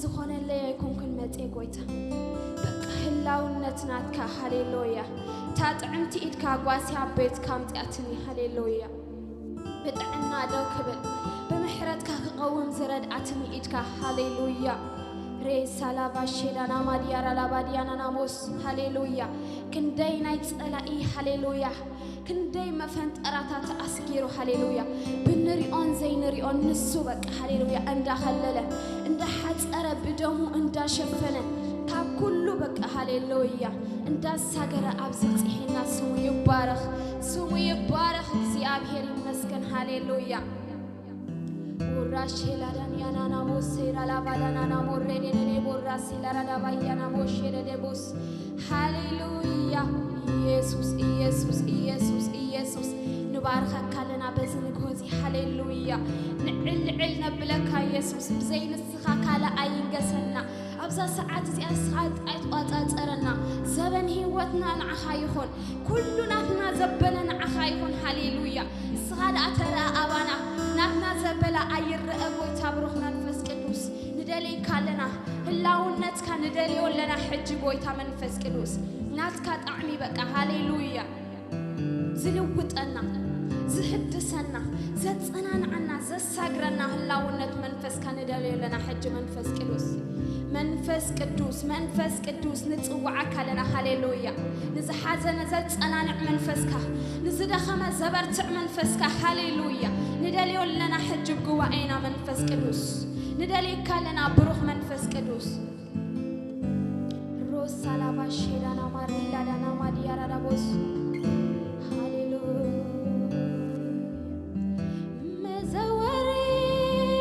ዝኾነለይ ኣይኮንኩን መጽየ ጎይታ፣ በቃ ህላውነት ናትካ። ሃሌሉያ። እታ ጥዕምቲ ኢድካ ጓስያ ኣብ ቤትካ ኣምጽኣትኒ። ሃሌሉያ። ብጥዕና ደው ክብል፣ ብምሕረትካ ክቐውም ዝረድኣትኒ ኢድካ። ሃሌሉያ። ሬሳ ላቫ ሼዳና ማዲያራ ላባዲያና ናሞስ። ሃሌሉያ። ክንደይ ናይ ጸላኢ፣ ሃሌሉያ፣ ክንደይ መፈንጠራታት ኣስጊሩ። ሃሌሉያ። ብንሪኦን ዘይንሪኦን ንሱ በቃ፣ ሃሌሉያ፣ እንዳኸለለ እንዳሓጸረ፣ ብደሙ እንዳሸፈነ፣ ካብ ኩሉ በቃ፣ ሃሌሉያ፣ እንዳሳገረ ኣብዚ ጽሒና። ስሙ ይባረኽ፣ ስሙ ይባረኽ። እግዚኣብሔር ይመስገን። ሃሌሉያ። ቦራ ሼላ ዳንያና ናሞ ሴራ ላባ ዳና ናሞ ሬዴኔኔ ቦራ ሲላ ራዳ ባያና ሞ ሼደ ደቦስ። ሃሌሉያ። ኢየሱስ፣ ኢየሱስ፣ ኢየሱስ፣ ኢየሱስ። ንባርኸካ ኣለና በዚ ንግሆ እዚ። ሃሌሉያ። ንዕል ንዕል ነብለካ ኢየሱስ። ብዘይ ንስኻ ካልእ ኣይንገሰና። ኣብዛ ሰዓት እዚኣ ንስኻ ኣይትቆጻጸረና። ዘበን ህይወትና ንዓኻ ይኹን። ኩሉ ናትና ዘበለ ንዓኻ ይኹን። ሃሌሉያ። ንስኻ ደኣ ተረኣ ኣባና። ናትና ዘበለ ኣይረኣ ጎይታ ብሩኽ መንፈስ ቅዱስ። ንደልየካ ኣለና። ህላውነትካ ንደልዮ ኣለና ሕጂ ጎይታ መንፈስ ቅዱስ። ናትካ ጣዕሚ በቃ። ሃሌሉያ። ዝልውጠና፣ ዝሕድሰና፣ ዘጸናንዓና፣ ዘሳግረና ህላውነት መንፈስካ ንደልዮ ኣለና ሕጂ መንፈስ ቅዱስ። መንፈስ ቅዱስ፣ መንፈስ ቅዱስ ንጽውዓካ ኣለና። ሃሌሉያ። ንዝሓዘነ ዘጸናንዕ መንፈስካ፣ ንዝደኸመ ዘበርትዕ መንፈስካ። ሃሌሉያ። ንደልዮ ኣለና ሕጂ ጉባኤና መንፈስ ቅዱስ። ንደልየካ ኣለና ብሩኽ መንፈስ ቅዱስ። ሮሳ ላባ ሼዳና ማሪላ ዳና ማዲያራ ዳቦስ። ሃሌሉያ። መዘወሪ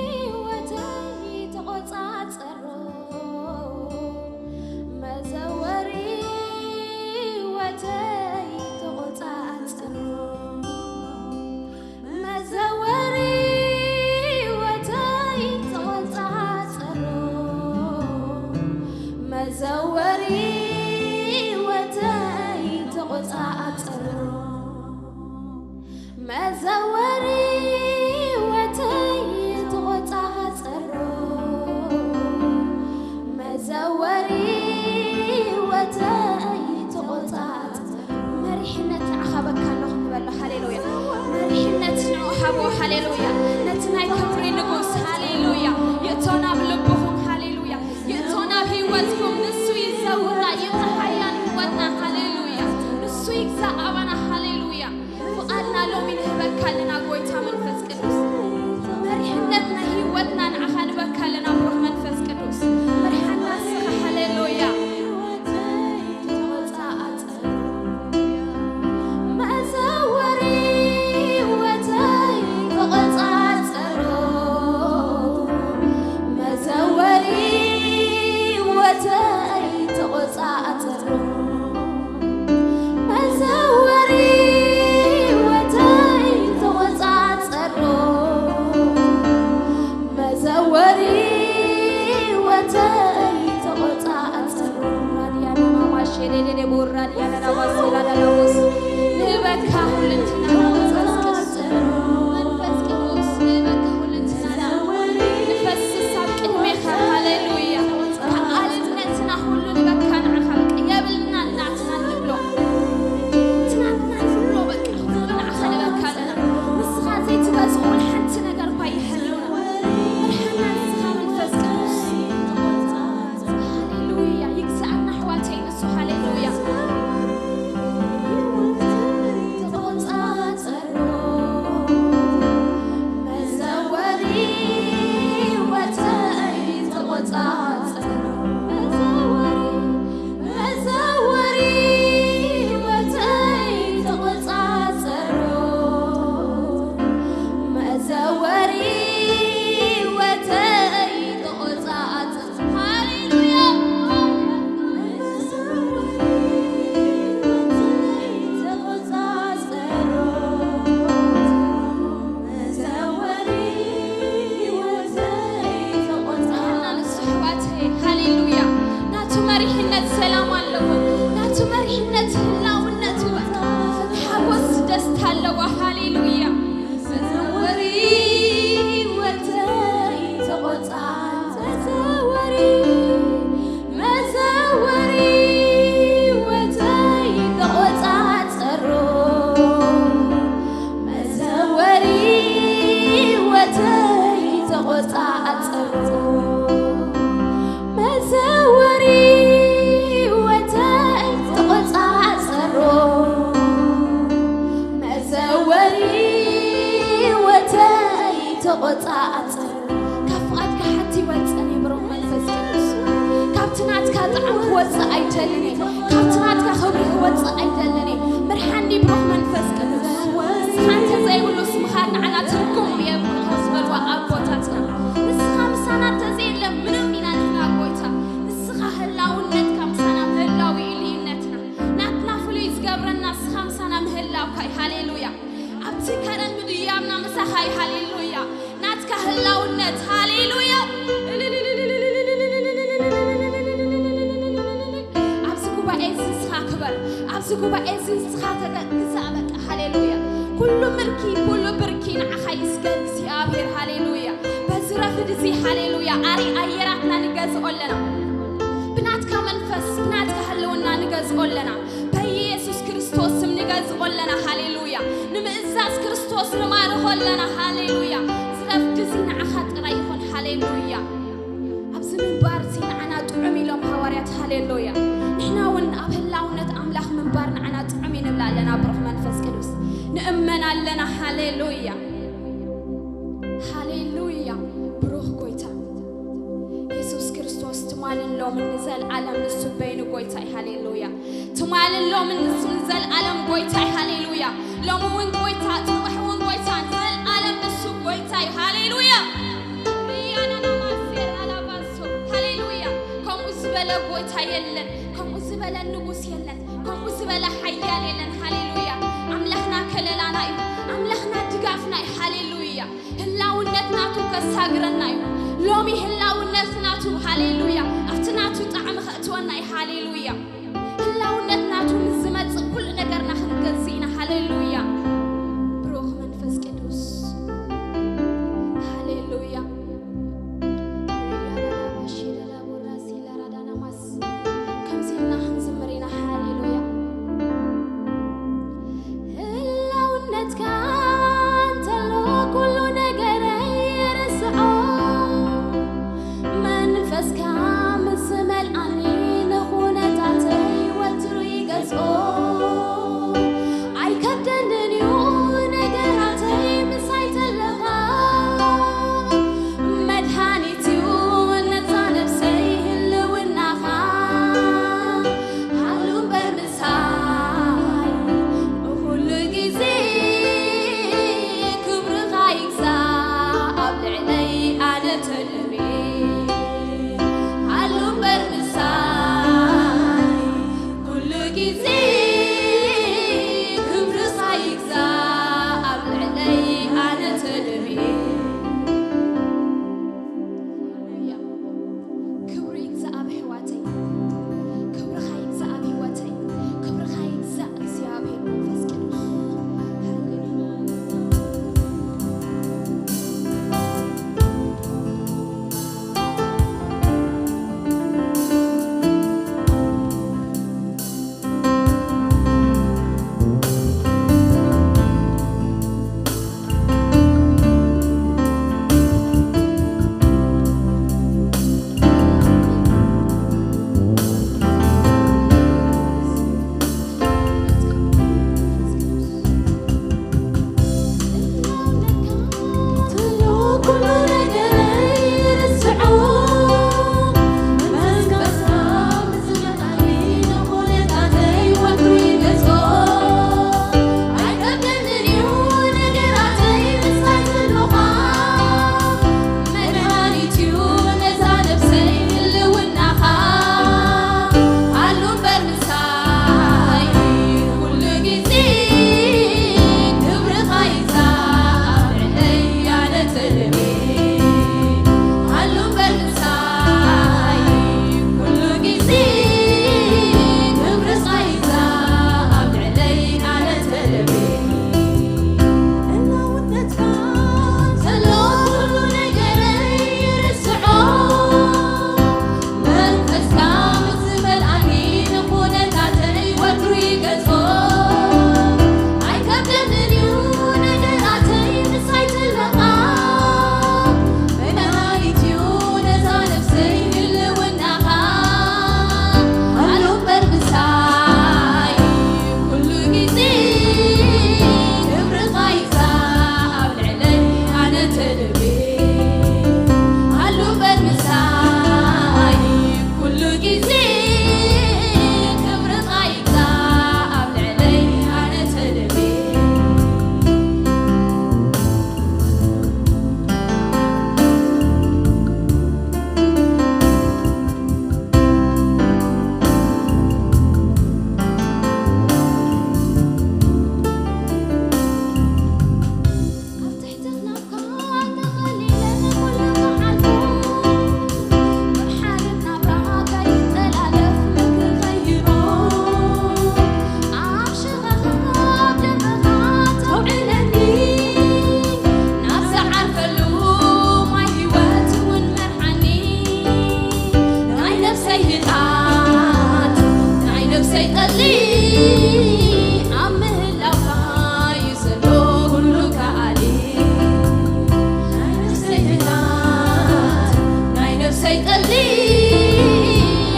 ህይወተይ ተቖጻጸሮ። መዘወሪ ህይወተይ ተቖጻጸሮ። መዘወሪ ህይወተይ ተቖጻጸሮ። መዘወሪ ህይወተይ ተቖጻጸሮ። መዘወሪ ህይወተይ ተቖጻጸሮ። መዘወሪ ህይወተይ ተቖጻጸሮ። መሪሕነት ንዓኻ በካ ኣለኹ ንበሎ። ሃሌሉያ። መሪሕነት ንዑ ሃቦ። ሃሌሉያ። ነቲ ናይ ክብሪ ንጉስ። ሃሌሉያ። ይእቶ ናብ ልብኹም። ሃሌሉያ። ይእቶ ናብ ህይወትኩም። ንሱ ይዘውራ። ይእቶ ሓያል ህይወትና። ሃሌሉያ። ንሱ ይግዛእ ኣባና። ሃሌሉያ። ፍቓድና ሎሚ ንህበካ ኣለና ጎይታ መንፈስ ቅዱስ። መሪሕነት ናይ ህይወትና ንዓኻ ንበካ ኣለና ብሩኽ መንፈስ ቅዱስ። መርሓና ንስኻ። ሃሌሉያ። መዘወሪ ህይወተይ ተቖጻጸሮ። መዘወሪ ህይወተይ ተቖጻጸሮ። መዘወሪ ህይወተይ ተቖጻጸሮ። መዘወሪ ህይወተይ ተቖጻጸሮ። ራድያና ማማሼ ደደደ ቦራድያና ዳባሴላ ዳዳቦስ። ንህበካ ሁለንትና መንፈስ ቅዱስ። መንፈስ ቅዱስ ንህበካ ሁለንትና ንፈስስ ኣብ ቅድሜኻ። ሃሌሉያ። ከኣልነትና ኩሉ ንበካ ንዓኻ በቃ የብልና ናትና ንብሎ። ትናትና ንብሎ በቃ ኩሉ ንዓኻ ንበካ ኣለና። ንስኻ ዘይትገዝኦ ሓንቲ ነገር እኳ ይህልውና። ብርሃንና ንስኻ መንፈስ ቅዱስ። ሃሌሉያ። ይግዛእና ኣሕዋተይ ንሱ። ሃሌሉያ። ተቖጻጸሮ። መዘወሪ ህይወተይ ተቖጻጸሮ። መዘወሪ፣ መዘወሪ ህይወተይ ተቖጻጸሮ። መዘወሪ ህይወተይ ተቖጻጸሮ። ሃሌሉያ። ንሱ ኣሕዋተይ፣ ሃሌሉያ። ናቱ መሪሕነት ሰላም ኣለዎ። ናቱ መሪሕነት ህላውነቱ በቃ ሓጎስ ደስታ ኣለዎ። ሃሌሉያ። መዘወሪ ህይወተይ ተቖጻጸሮ። መዘወሪ ሃሌሉያ። ናትካ ህላውነት። ሃሌሉያ። ኣብዚ ጉባኤ እዚ ንስኻ ክበር። ኣብዚ ጉባኤ እዚ ንስኻ ተጠቅሳ። በቃ ሃሌሉያ። ኩሉ ምልኪ፣ ኩሉ ብርኪ ንዓኻ ይስገድ እግዚኣብሔር። ሃሌሉያ። በዚ ረፍድ እዚ ሃሌሉያ። ኣሪ ኣየራትና ንገዝኦ ኣለና። ብናትካ መንፈስ፣ ብናትካ ህልውና ንገዝኦ ኣለና። በኢየሱስ ክርስቶስ ስም ንገዝኦ ኣለና። ሃሌሉያ። ንምእዛዝ ክርስቶስ ንማርኾ ኣለና። ሃሌሉያ። ዝረፍድ እዚ ንዓኻ ጥራይ ይኹን። ሃሌሉያ። ኣብዚ ምንባር እዚ ንዓና ጥዑም ኢሎም ሃዋርያት። ሃሌሉያ። ንሕና እውን ኣብ ህላውነት ኣምላኽ ምንባር ንዓና ጥዑም እዩ ንብላ ኣለና። ብሩኽ መንፈስ ቅዱስ ንእመን ኣለና። ሃሌሉያ። ሃሌሉያ። ብሩኽ ጎይታ የሱስ ክርስቶስ ትማልን ሎምን ንዘልኣለም ንሱ በይኑ ጎይታ እዩ። ሃሌሉያ። ትማልን ሎምን ንሱ ንዘልኣለም ጎይታ እዩ። ሃሌሉያ። ሎሚ እውን ጎይታ፣ ጽባሕ እውን ጎይታ፣ ንዘልኣለም ንሱ ጎይታ እዩ። ሃሌሉያ። ሪያናና ማሴራ ላባሶ። ሃሌሉያ። ከምኡ ዝበለ ጎይታ የለን። ከምኡ ዝበለ ንጉስ የለን። ከምኡ ዝበለ ሓያል የለን። ሃሌሉያ። ኣምላኽና ከለላና እዩ። ኣምላኽና ድጋፍና እዩ። ሃሌሉያ። ህላውነት ናቱ ከሳግረና እዩ። ሎሚ ህላውነት ናቱ፣ ሃሌሉያ፣ ኣብቲ ናቱ ጣዕሚ ከእትወና እዩ። ሃሌሉያ። ህላውነት ናቱ ምስ ዝመጽእ ኩሉ ነገርና ክንገዝእ ኢና። ሃሌሉያ። ብሩኽ መንፈስ ቅዱስ። ሃሌሉያ። ከምዚ ኢልና ክንዝምር ኢና። ሃሌሉያ። ህላውነትካ እንተሎ ኩሉ ነገረይ የርስዖ።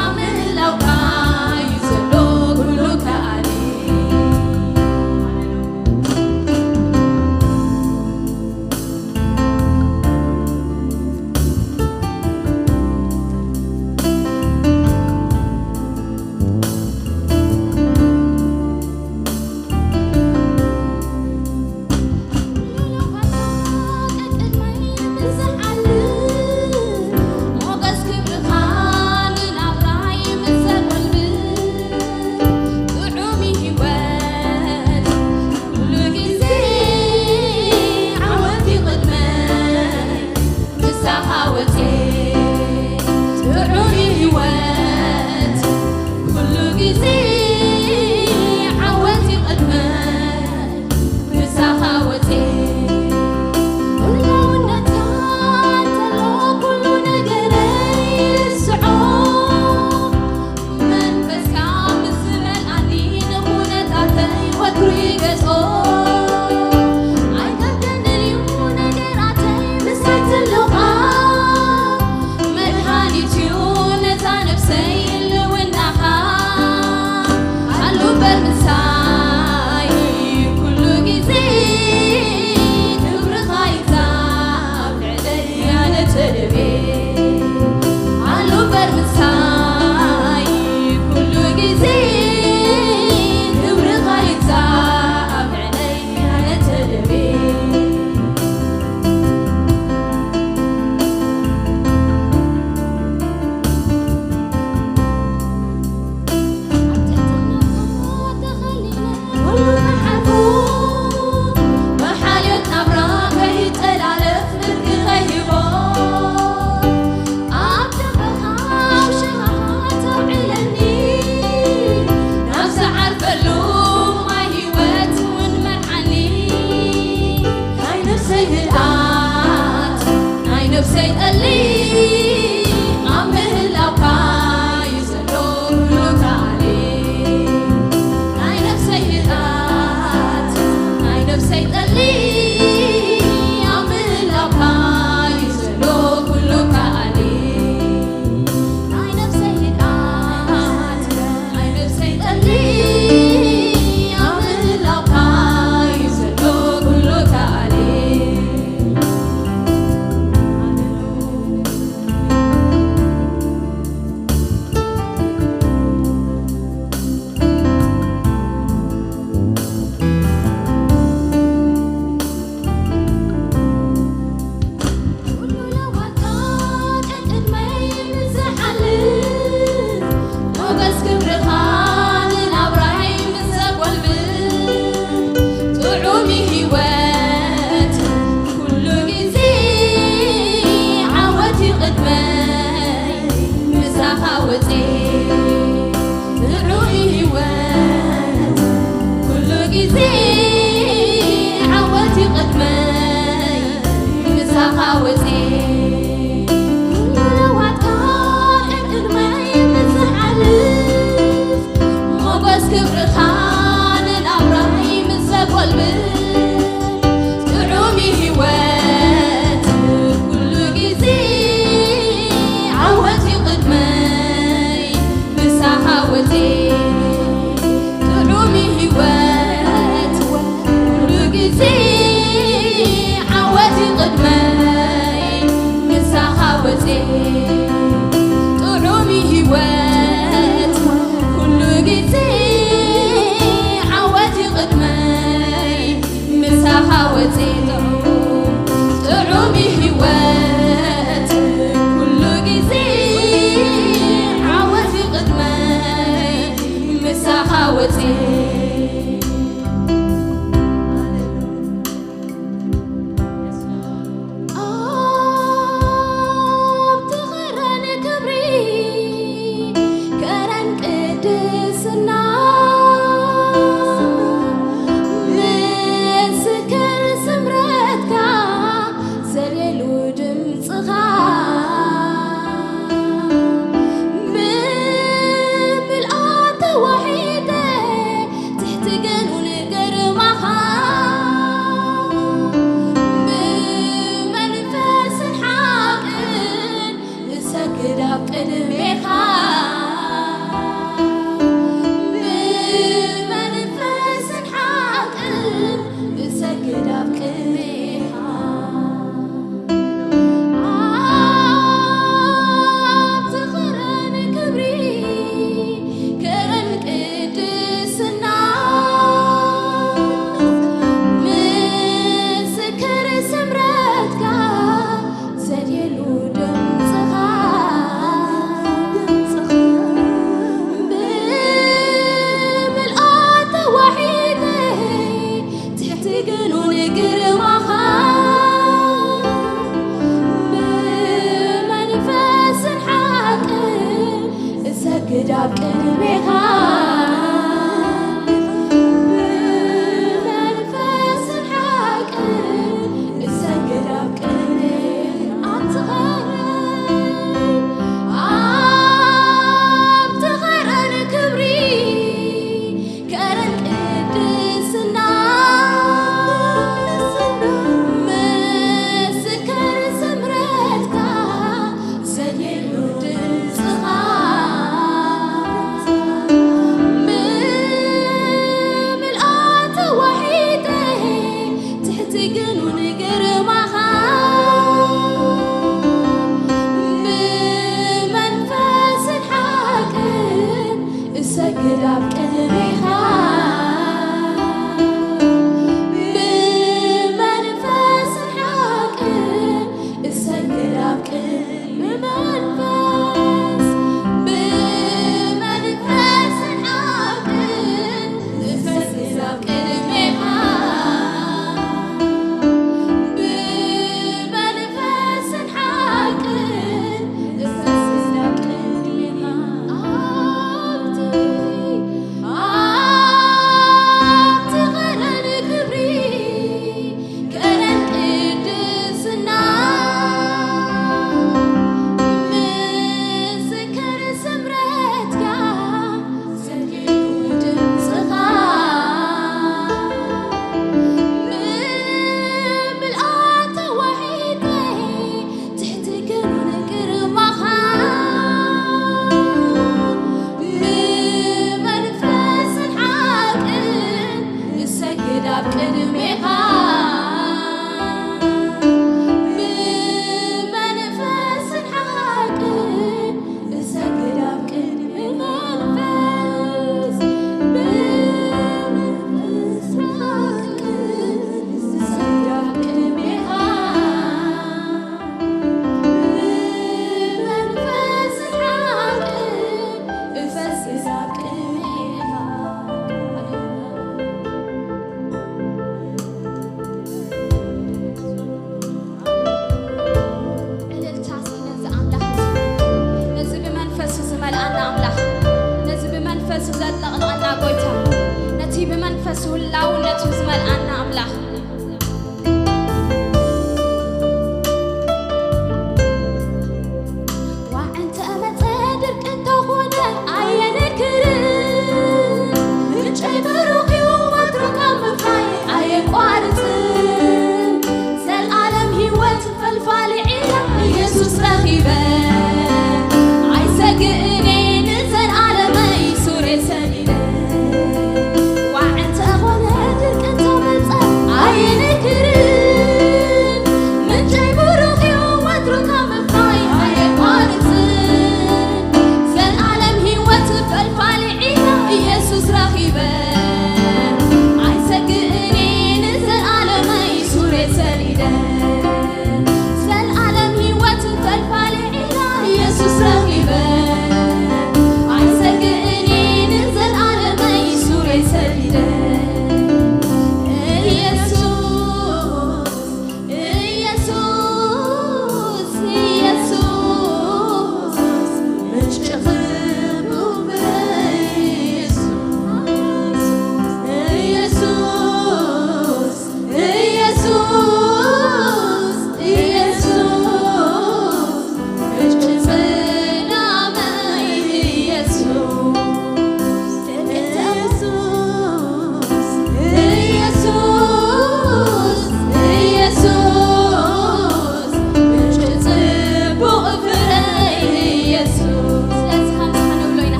ኣብ ምህላውካ እዩ ዘሎ ኩሉ ከኣሊ። ሞገስ ክብርኻ ንናብራይ ምስ ዘጎልብት፣ ጥዑም ህይወት ኩሉ ግዜ ዓወት ይቕድመይ። ምሳኻ ወጽየ ጥዑም ህይወት ኩሉ ግዜ ዓወት ይቕድመይ። ምሳኻ ወጽየ ህላውነትካ እንተሎ ኩሉ ነገረይ ርስዖ። መንፈስካ ምስ ዝመልኣኒ ንኹነታተይ ወትሩ ይገዝኦ። ኣይከብደንን እዩ ነገራተይ ምሳይ ዘለኻ። መድሃኒት እዩ ነዛ ነፍሰይ ህልውናኻ። ኣሉ እምበር ምሳይ ኩሉ ግዜ ክብርኻ ይዛብ። ኩሉ ተሓልፎ ብሓልዮት ናብራ ከይጠላለፍ ምልኪ ከይህቦ፣ ኣብ ደብርኻ ኣብ ሸኻኻ ተውዕለኒ፣ ናብ ዝዓርፈሉ ማይ ህይወት እውን መርሓኒ። ናይ ነፍሰይ ህድኣት፣ ናይ ነፍሰይ ጠሊ ኣብ ምህላውካ እዩ ዘሎ ኩሉ ከኣሊ። ናይ ነፍሰይ ህድኣት፣ ናይ ነፍሰይ ጠሊ ኣብ ምህላውካ እዩ ዘሎ ኩሉ ከኣሊ። ናይ ነፍሰይ ህድኣት፣ ናይ ነፍሰይ ጠሊ ኣብ ምህላውካ እዩ ዘሎ ኩሉ ከኣሊ። ኩሉ ለዋታ ቀቅድመይ ምስ ዝሓልፍ፣ ሞገስ ክብርኻ ንናብራይ ምስ ዘጎልብት፣ ጥዑም ህይወት ኩሉ ግዜ ዓወት ይቕድመይ ምሳኻ ወፅየ። ጥዑይ ህይወት ኩሉ ግዜ ዓወት ይቕድመይ ምሳኻ ወፅየ። ኩሉ ለዋጥካ ቅድመይ ምስ ዝሓልፍ፣ ሞገስ ክብርኻ ንናብራይ ምስ ዘጎልብት፣ ጥዑም ህይወት ኩሉ ግዜ ዓወት ይቕድመይ ምሳኻ ወፅየ። ጥዑም ህይወት ኩሉ ግዜ ዓወት ይቕድመይ ምሳኻ ወፅየ። ጥዑም ህይወት ኩሉ ግዜ ዓወት ይቕድመይ ምሳኻ ወፅየ። ጥዑም ህይወት ኩሉ ግዜ ዓወት ይቕድመይ ምሳኻ ወፅየ። ኣብቲ ኸረን ክብሪ ከረን ቅድስና ምስክር ስምረትካ ዘልየሉ ድምፅኻ ብምልኣት ተዋሒደ ቅድሜኻ ብመንፈስን ሓቅን እሰግድ ኣብ ቅድሜኻ። ኣብቲ ኸረን ክብሪ፣ ከረን ቅድስና፣ ምስክር ስምረትካ ዘድየሉ ድምፅኻ፣ ብምልኣት ተዋሒጠ ትሕቲ ግኑን ግርማኻ፣ ብመንፈስን ሓቅን እሰግድ ኣብ ቅድሜኻ። ብመንፈስን ሓቅን እሰግድ ኣብ ቅድሜኻ። ኣብቲ ኸረን፣ ኣብቲ ኸረን ክብሪ፣ ከረን ቅድስና፣ ምስክር ስምረትካ ዘድየሉ ድምፅኻ፣ ብምልኣት ተዋሒጠ ትሕቲ ግኑን ግርማኻ፣ ብመንፈስን ሓቅን እሰግድ ኣብ ቅድሜኻ። ብመንፈስን ሓቅን እሰግድ ኣብ ቅድሚ መንፈስ፣ ብመንፈስን ሓቅን እሰግድ ኣብ ቅድሜኻ። ብመንፈስን ሓቅን እሰግድ ኣብ ቅድሜኻ። ኣብቲ፣ ኣብቲ ኸረን ክብሪ፣ ከረን ቅድስና፣ ምስክር ስምረትካ ዘድየሉ ድምፅኻ፣ ብምልኣት ተዋሒጠ ትሕቲ ግኑን ግርማኻ፣ ብመንፈስን ሓቅን እሰግድ ኣብ ቅድሜኻ። ብመንፈስን ሓቅን እሰግድ ኣብ ቅድሚ መንፈስ፣ ብመንፈስን ሓቅን እሰግድ ኣብ ቅድሜኻ። ብመንፈስን ሓቅን እፈስስ ኣብ ቅድሜኻ። እልልታ እስኪ ነዚ ኣምላኽ እዚ፣ ነዚ ብመንፈሱ ዝመልኣና ኣምላኽ፣ ነዚ ብመንፈሱ ዘጥለቕለቐና ጎይታ፣ ነቲ ብመንፈሱ ህላውነቱ ዝመልኣና ኣምላኽ። ዋዕ እንተ መጸ ድርቂ እንተኾነ ኣየንክርን፣ ምንጨይ ብሩኽ እዩ ወትሩ ካብ ምፍራይ ኣየቋርጽን። ዘልኣለም ህይወት ፈልፋሊ ዒላ ኢየሱስ ረኺበ፣ ኣይሰግእን እየ ንዘልኣለመይ ሱሬ ሰዲደ። ዋዕ እንተኾነ ድርቂ እንተመጸ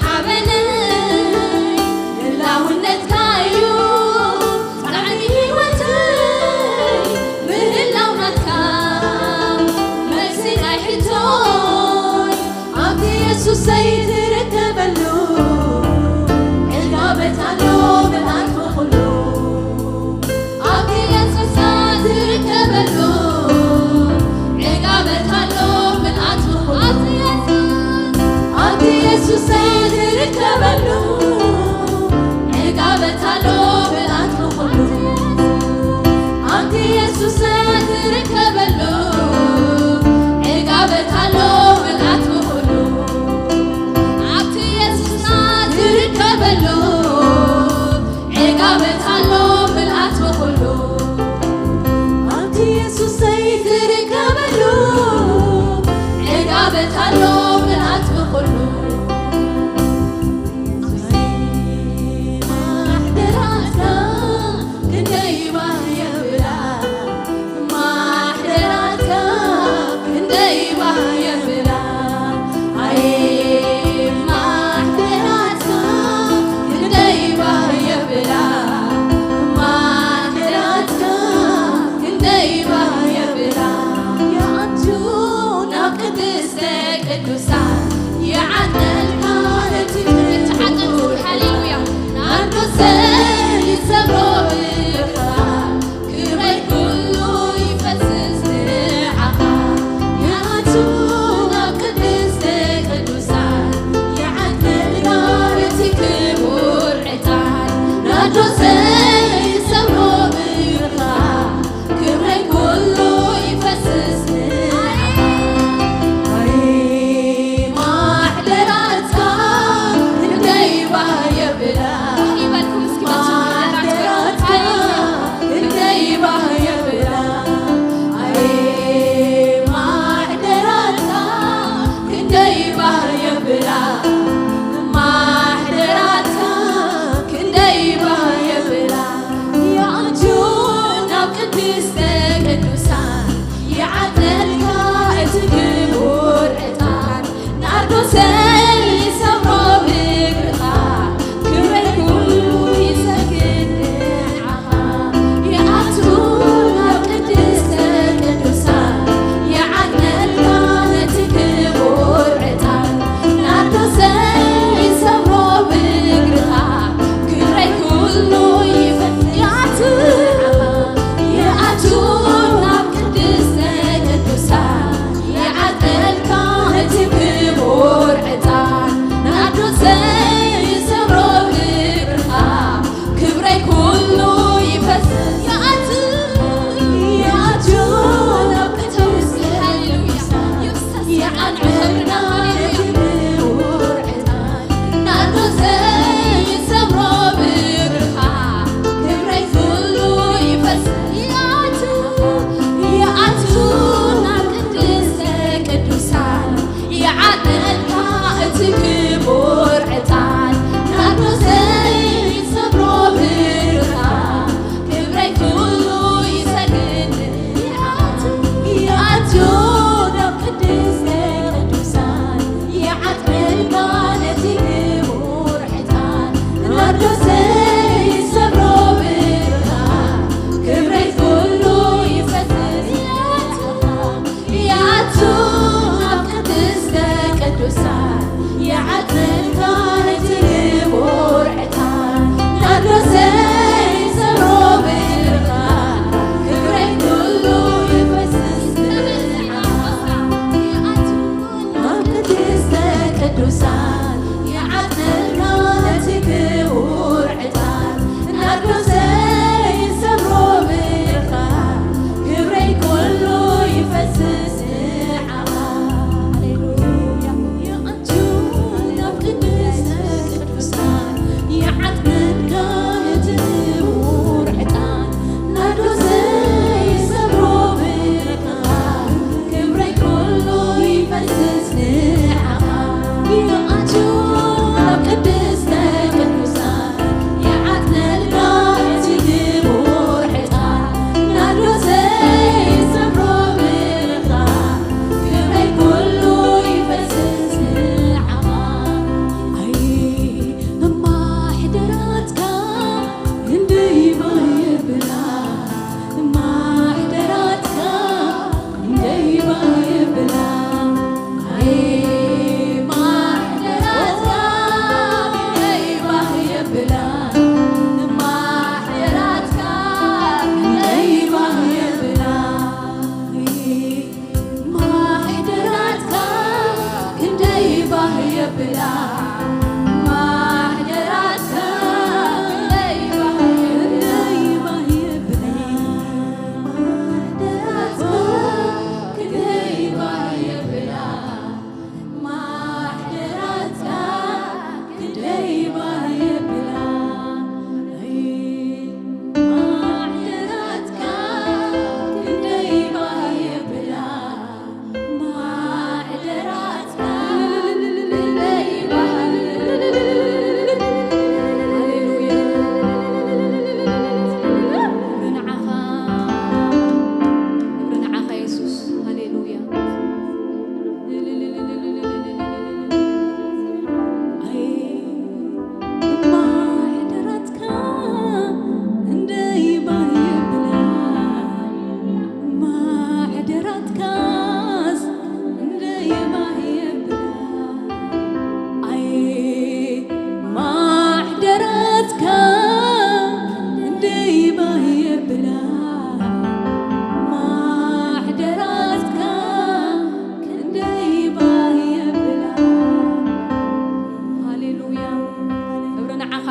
ሓበነይ ህላውነትካ እዩ ጣዕሚ ህይወተይ ምህላው ናትካ መልሲ ናይ ሕቶይ ኣብቲ የሱሰይ ትርከበሉ ዕጋበት ኣሎ ምልኣት ብኹሉ ኣብቲ የሱስ ትርከበሉ ዕጋበት ኣሎ ምልኣት ብኹሉ ኣብቲ የሱስ ትርከበሉ ዕጋበት ኣሎ ምልኣት ብኹሉ ኣብቲ የሱስ ትርከበሉ ዕጋበት ኣሎ ምልኣት ብኹሉ ኣብቲ የሱስ ትርከበሉ ዕጋበት ኣሎ ምልኣት ብኹሉ ኣብቲ የሱሰይ ትርከበሉ ዕጋበት ኣሎ ምልኣት ብኹሉ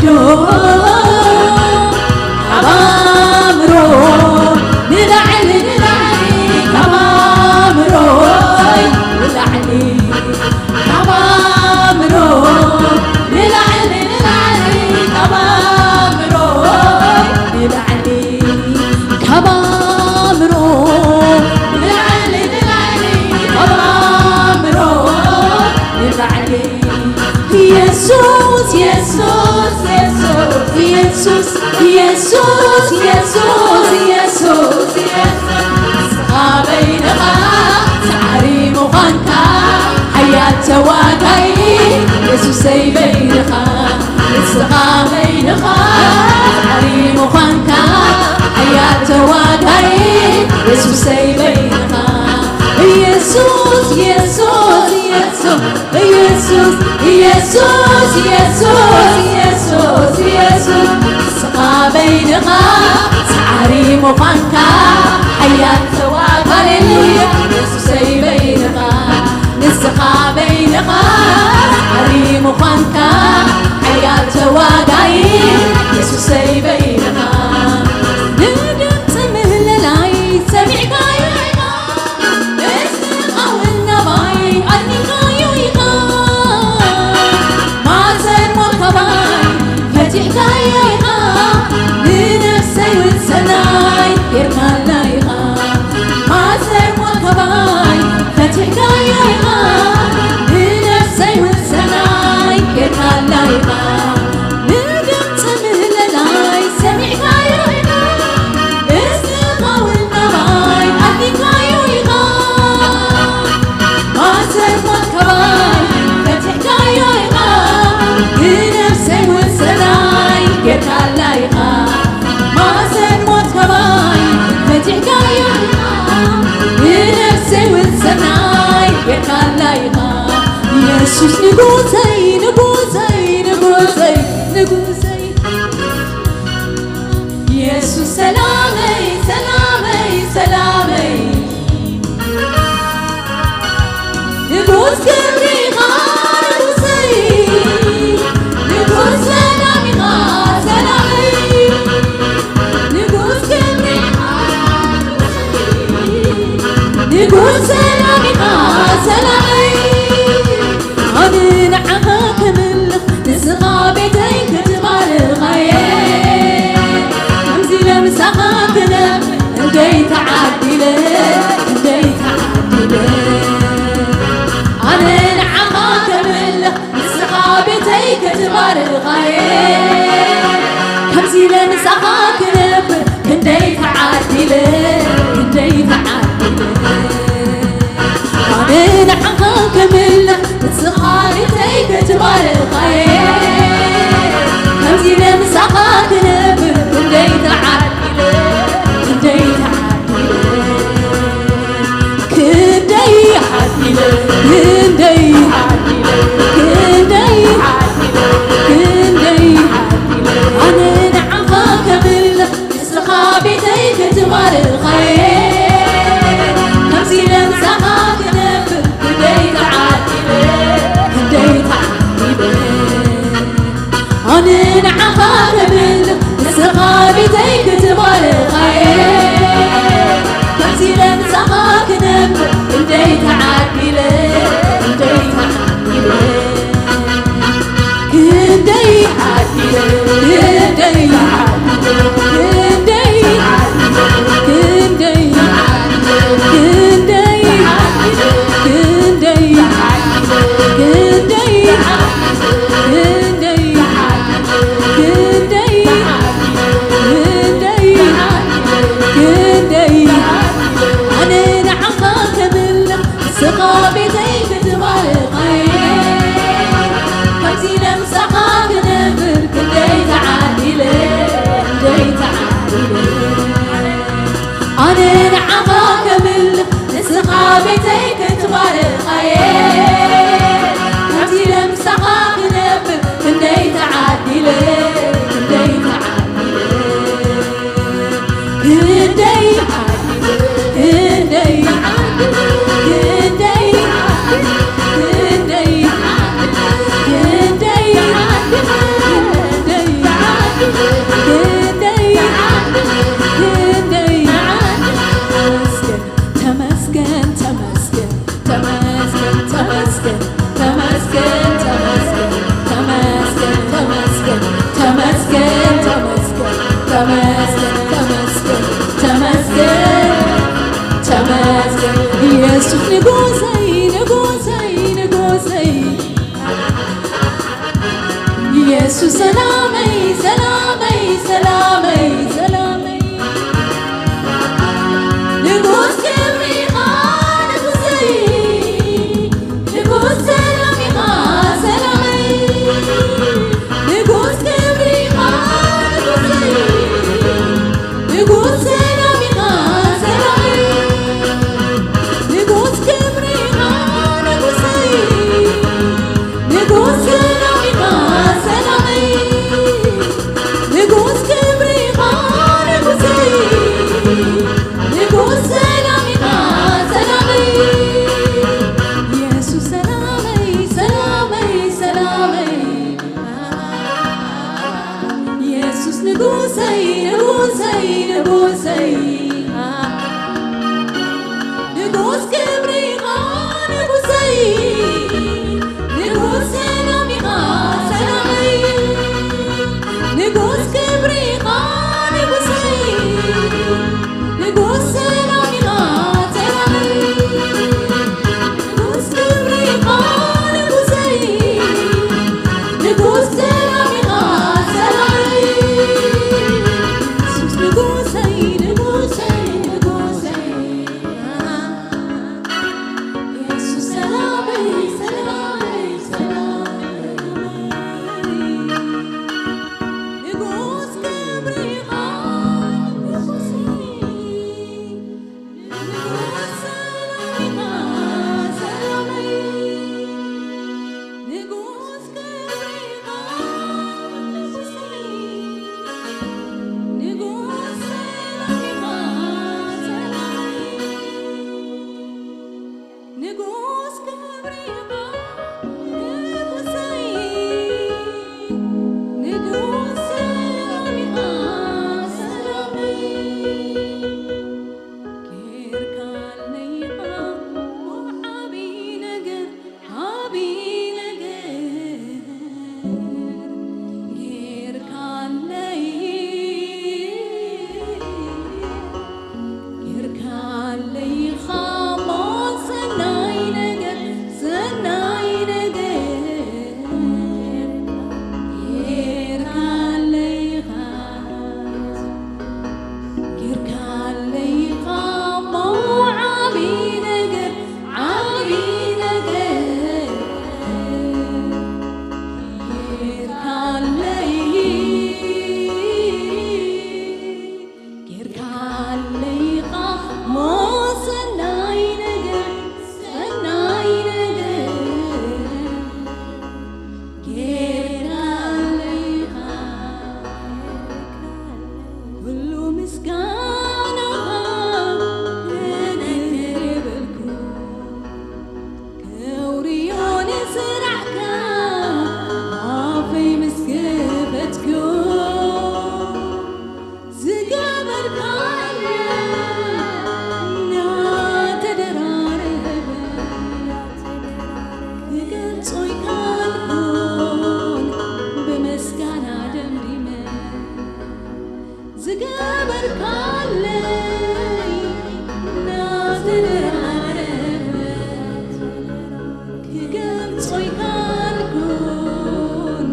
ዶ ካብ ኣእምሮ ንላዕሊ፣ ንላዕሊ፣ ካብ ኣእምሮይ ንላዕሊ፣ ካብ ኣእምሮ ንላዕሊ፣ ንላዕሊ፣ ካብ ኣእምሮ ንላዕሊ፣ ካብ ኣእምሮ ንላዕሊ፣ ንላዕሊ፣ ካብ ኣእምሮ ንላዕሊ። የሱስ፣ የሱስ፣ የሱስ፣ የሱስ፣ የሱስ፣ የሱስ፣ የሱስ፣ ንስኻ በይንኻ ጻዕሪ ምዃንካ፣ ሓያል ተዋጋኢ፣ የሱሰይ በይንኻ፣ ንስኻ በይንኻ ጻዕሪ ምዃንካ፣ ሓያል ተዋጋኢ፣ የሱሰይ በይንኻ። የሱስ፣ የሱስ፣ የሱስ፣ የሱስ፣ የሱስ፣ የሱስ፣ የሱስ፣ የሱስ፣ ንስኻ በይንኻ ጻዕሪ ምዃንካ፣ ሓያል ተዋጋኢ፣ ሃሌሉያ፣ የሱሰይ በይንኻ፣ ንስኻ በይንኻ ጻዕሪ ምዃንካ፣ ሓያል ተዋጋኢ፣ የሱሰይ በይንኻ። ንድምፂ ምህለላይ ሰሚዕካዮ ኢኻ፣ ንስኻ እውን ናባይ ኣድኒኻዮ ኢኻ። ማእሰር ሞት ካባይ ፈቲሕካዮ ኢኻ፣ ንነፍሰይ እውን ሰናይ ጌርካላ ኢኻ። ማእሰር ሞት ካባይ ፈቲሕካዮ ኢኻ፣ ንነፍሰይ እውን ሰናይ ጌርካላ ኢኻ። ንድምፂ ምህለላይ ሰሚዕካዮ ኢኻ፣ ንስኻ እውን ናባይ ኣድኒኻዮ ኢኻ። ማእሰር ሞት ካባይ ፈቲሕካዮ ኢኻ፣ ንነፍሰይ እውን ሰናይ ጌርካላ ኢኻ። ማእሰር ሞት ካባይ ፈቲሕካዮ ኢኻ፣ ንነፍሰይ እውን ሰናይ ጌርካላ ኢኻ። የሱስ ንጉሰይ፣ ንጉሰይ፣ ንጉሰይ፣ ንጉሰይ። የሱስ ሰላመይ፣ ሰላመይ፣ ሰላመይ። ንጉስ ክብሪ ኢኻ ንጉሰይ፣ ንጉስ ሰላም ኢኻ ሰላመይ። ንጉስ ክብሪ ኢኻ ንጉሰይ፣ ንጉስ ሰላም ኢኻ ሰላመይ። ኣነ ንዓኻ ክምልኽ ንስኻ ቤተይ ክትባርኻየ። ከምዚ ለምሳኻ ክነብ እንደይ ተዓዲለ፣ እንደይ ተዓዲለ። ኣነ ንዓኻ ክምልኽ ንስኻ ቤተይ ክትባርኻየ። ከምዚ ለምሳኻ ክነብ ክንደይ ተዓዲለ፣ ክንደይ ተዓዲለ። ኣነ ንዓኻ ክምልኽ ንስኻ ቤተይ ክትባርኻየ። ከምዚ ለምሳኻ ክነብ ክንደይ ተዓዲለ፣ ክንደይ ተዓዲለ። ክንደይ ዓዲለ፣ ክንደይ ዓዲለ፣ ክንደይ ዓዲለ፣ ክንደይ ዓዲለ። ኣነ ንዓኻ ክምልኽ ንስኻ ቤተይ ክትባርኻየ። ከምዚ ለምሳኻ ክነብር ክንደይ ተዓዲለ፣ ክንደይ ተዓዲለ። ኣነ ንዓኻ ክብል ንስኻ ቤተይ ክትባርኻየ። ከምዚ ለምሳኻ ክነብር ክንደይ ተዓዲለ፣ ክንደይ ተዓዲለ። ክንደይ ዓዲለ፣ ክንደይ ዓዲለ፣ ክንደይ ዓዲለ፣ ክንደይ ዓዲለ፣ ክንደይ ዓዲለ፣ ክንደይ ዓዲለ፣ ክንደይ ዓዲለ። ክንደይ፣ ክንደይ፣ ክንደይ፣ ክንደይ፣ ኣነ ንዓኻ ክምልኽ ንስኻ ቤተይ ክትባርኻየ። ከምዚ ለምሳኻ ክነብር ክንደይ ተዓዲለ፣ ክንደይ ተዓዲለ። ኣነ ንዓኻ ክምልኽ ንስኻ ቤተይ ክትባርኻየ። ከምዚ ለምሳኻ ክነብር ክንደይ ተዓዲለ፣ ክንደይ ተዓዲለ። ክንደይ ዓዲለ፣ ክንደይ ዓዲለ፣ ክንደይ ዓዲለ፣ ክንደይ ዓዲለ፣ ክንደይ ዓዲለ፣ ክንደይ የሱስ ሰላመይ ሰላመይ ሰላመይ ሰላመይ ንጉስ ክብሪ ኢኻ ንጉሰይ ንጉስ ሰላም ኢኻ ሰላመይ ንጉስ ክብሪ ኢኻ ንጉሰይ ንጉስ ሰላም ኢኻ ሰላመይ ንጉስ ክብሪ ኢኻ ንጉሰይ ንጉስ ሰላም ኢኻ ሰላመይ ንጉስ ክብሪ ኢኻ ንጉሰይ ንጉስ ሰላም ኢኻ ሰላመይ የሱስ ሰላመይ ሰላመይ ሰላመይ የሱስ ንጉሰይ ንጉሰይ ንጉሰይ ንጉስ ክብሪ ኢኻ ንጉሰይ ንጉስ ሰላም ኢኻ ሰላመይ ንጉስ ክብሪ ኢኻ ንጉሰይ ንጉስ ሰላም ኢኻ ሰላመይ ንጉስ ክብሪ ኢኻ ንጉሰይ ንጉስ ሰላም ኢኻ ሰላመይ የሱስ ንጉሰይ ንጉሰይ ንጉሰይ የሱስ ሰላመይ ሰላመይ ሰላመይ ንጉስ ክብሪ ኢኻ ንጉሰይ ንጉስ ሰላም ኢኻ ሰላመይ ንጉስ ክብሪ ኢኻ ንጉሰይ ንጉስ ሰላም ኢኻ ሰላመይ ንጉስ ክብሪ ኢኻ ንጉሰይ ንጉስ ሰላም ኢኻ ሰላመይ ጌርካለይ ኢኻ ዓቢ ነገር ዓቢ ነገር ጌርካለይ ጌርካለይ ኢኻ እሞ ሰናይ ነገር ሰናይ ነገር ጌርካለይ ኢኻ ጌርካለይ ኢኻ እሞ ዓቢ ነገር ዓቢ ነገር ጌርካለይ ጌርካለይ ኢኻ እሞ ሰናይ ነገር ሰናይ ነገር ጌርካለይ ኢኻ ኩሉ ምስጋና ክነግር የብልኩ ከውርዮ ንስራሕካ ኣፈይ ምስ ከፈትኩ ዝገበርካለይ እናተደራረበ ክገልጾ ኣይከኣልኩን ብምስጋና ደምዲመ ዝገበርካለይ እናተደራረበ ክገልጾ ኣይከኣልኩን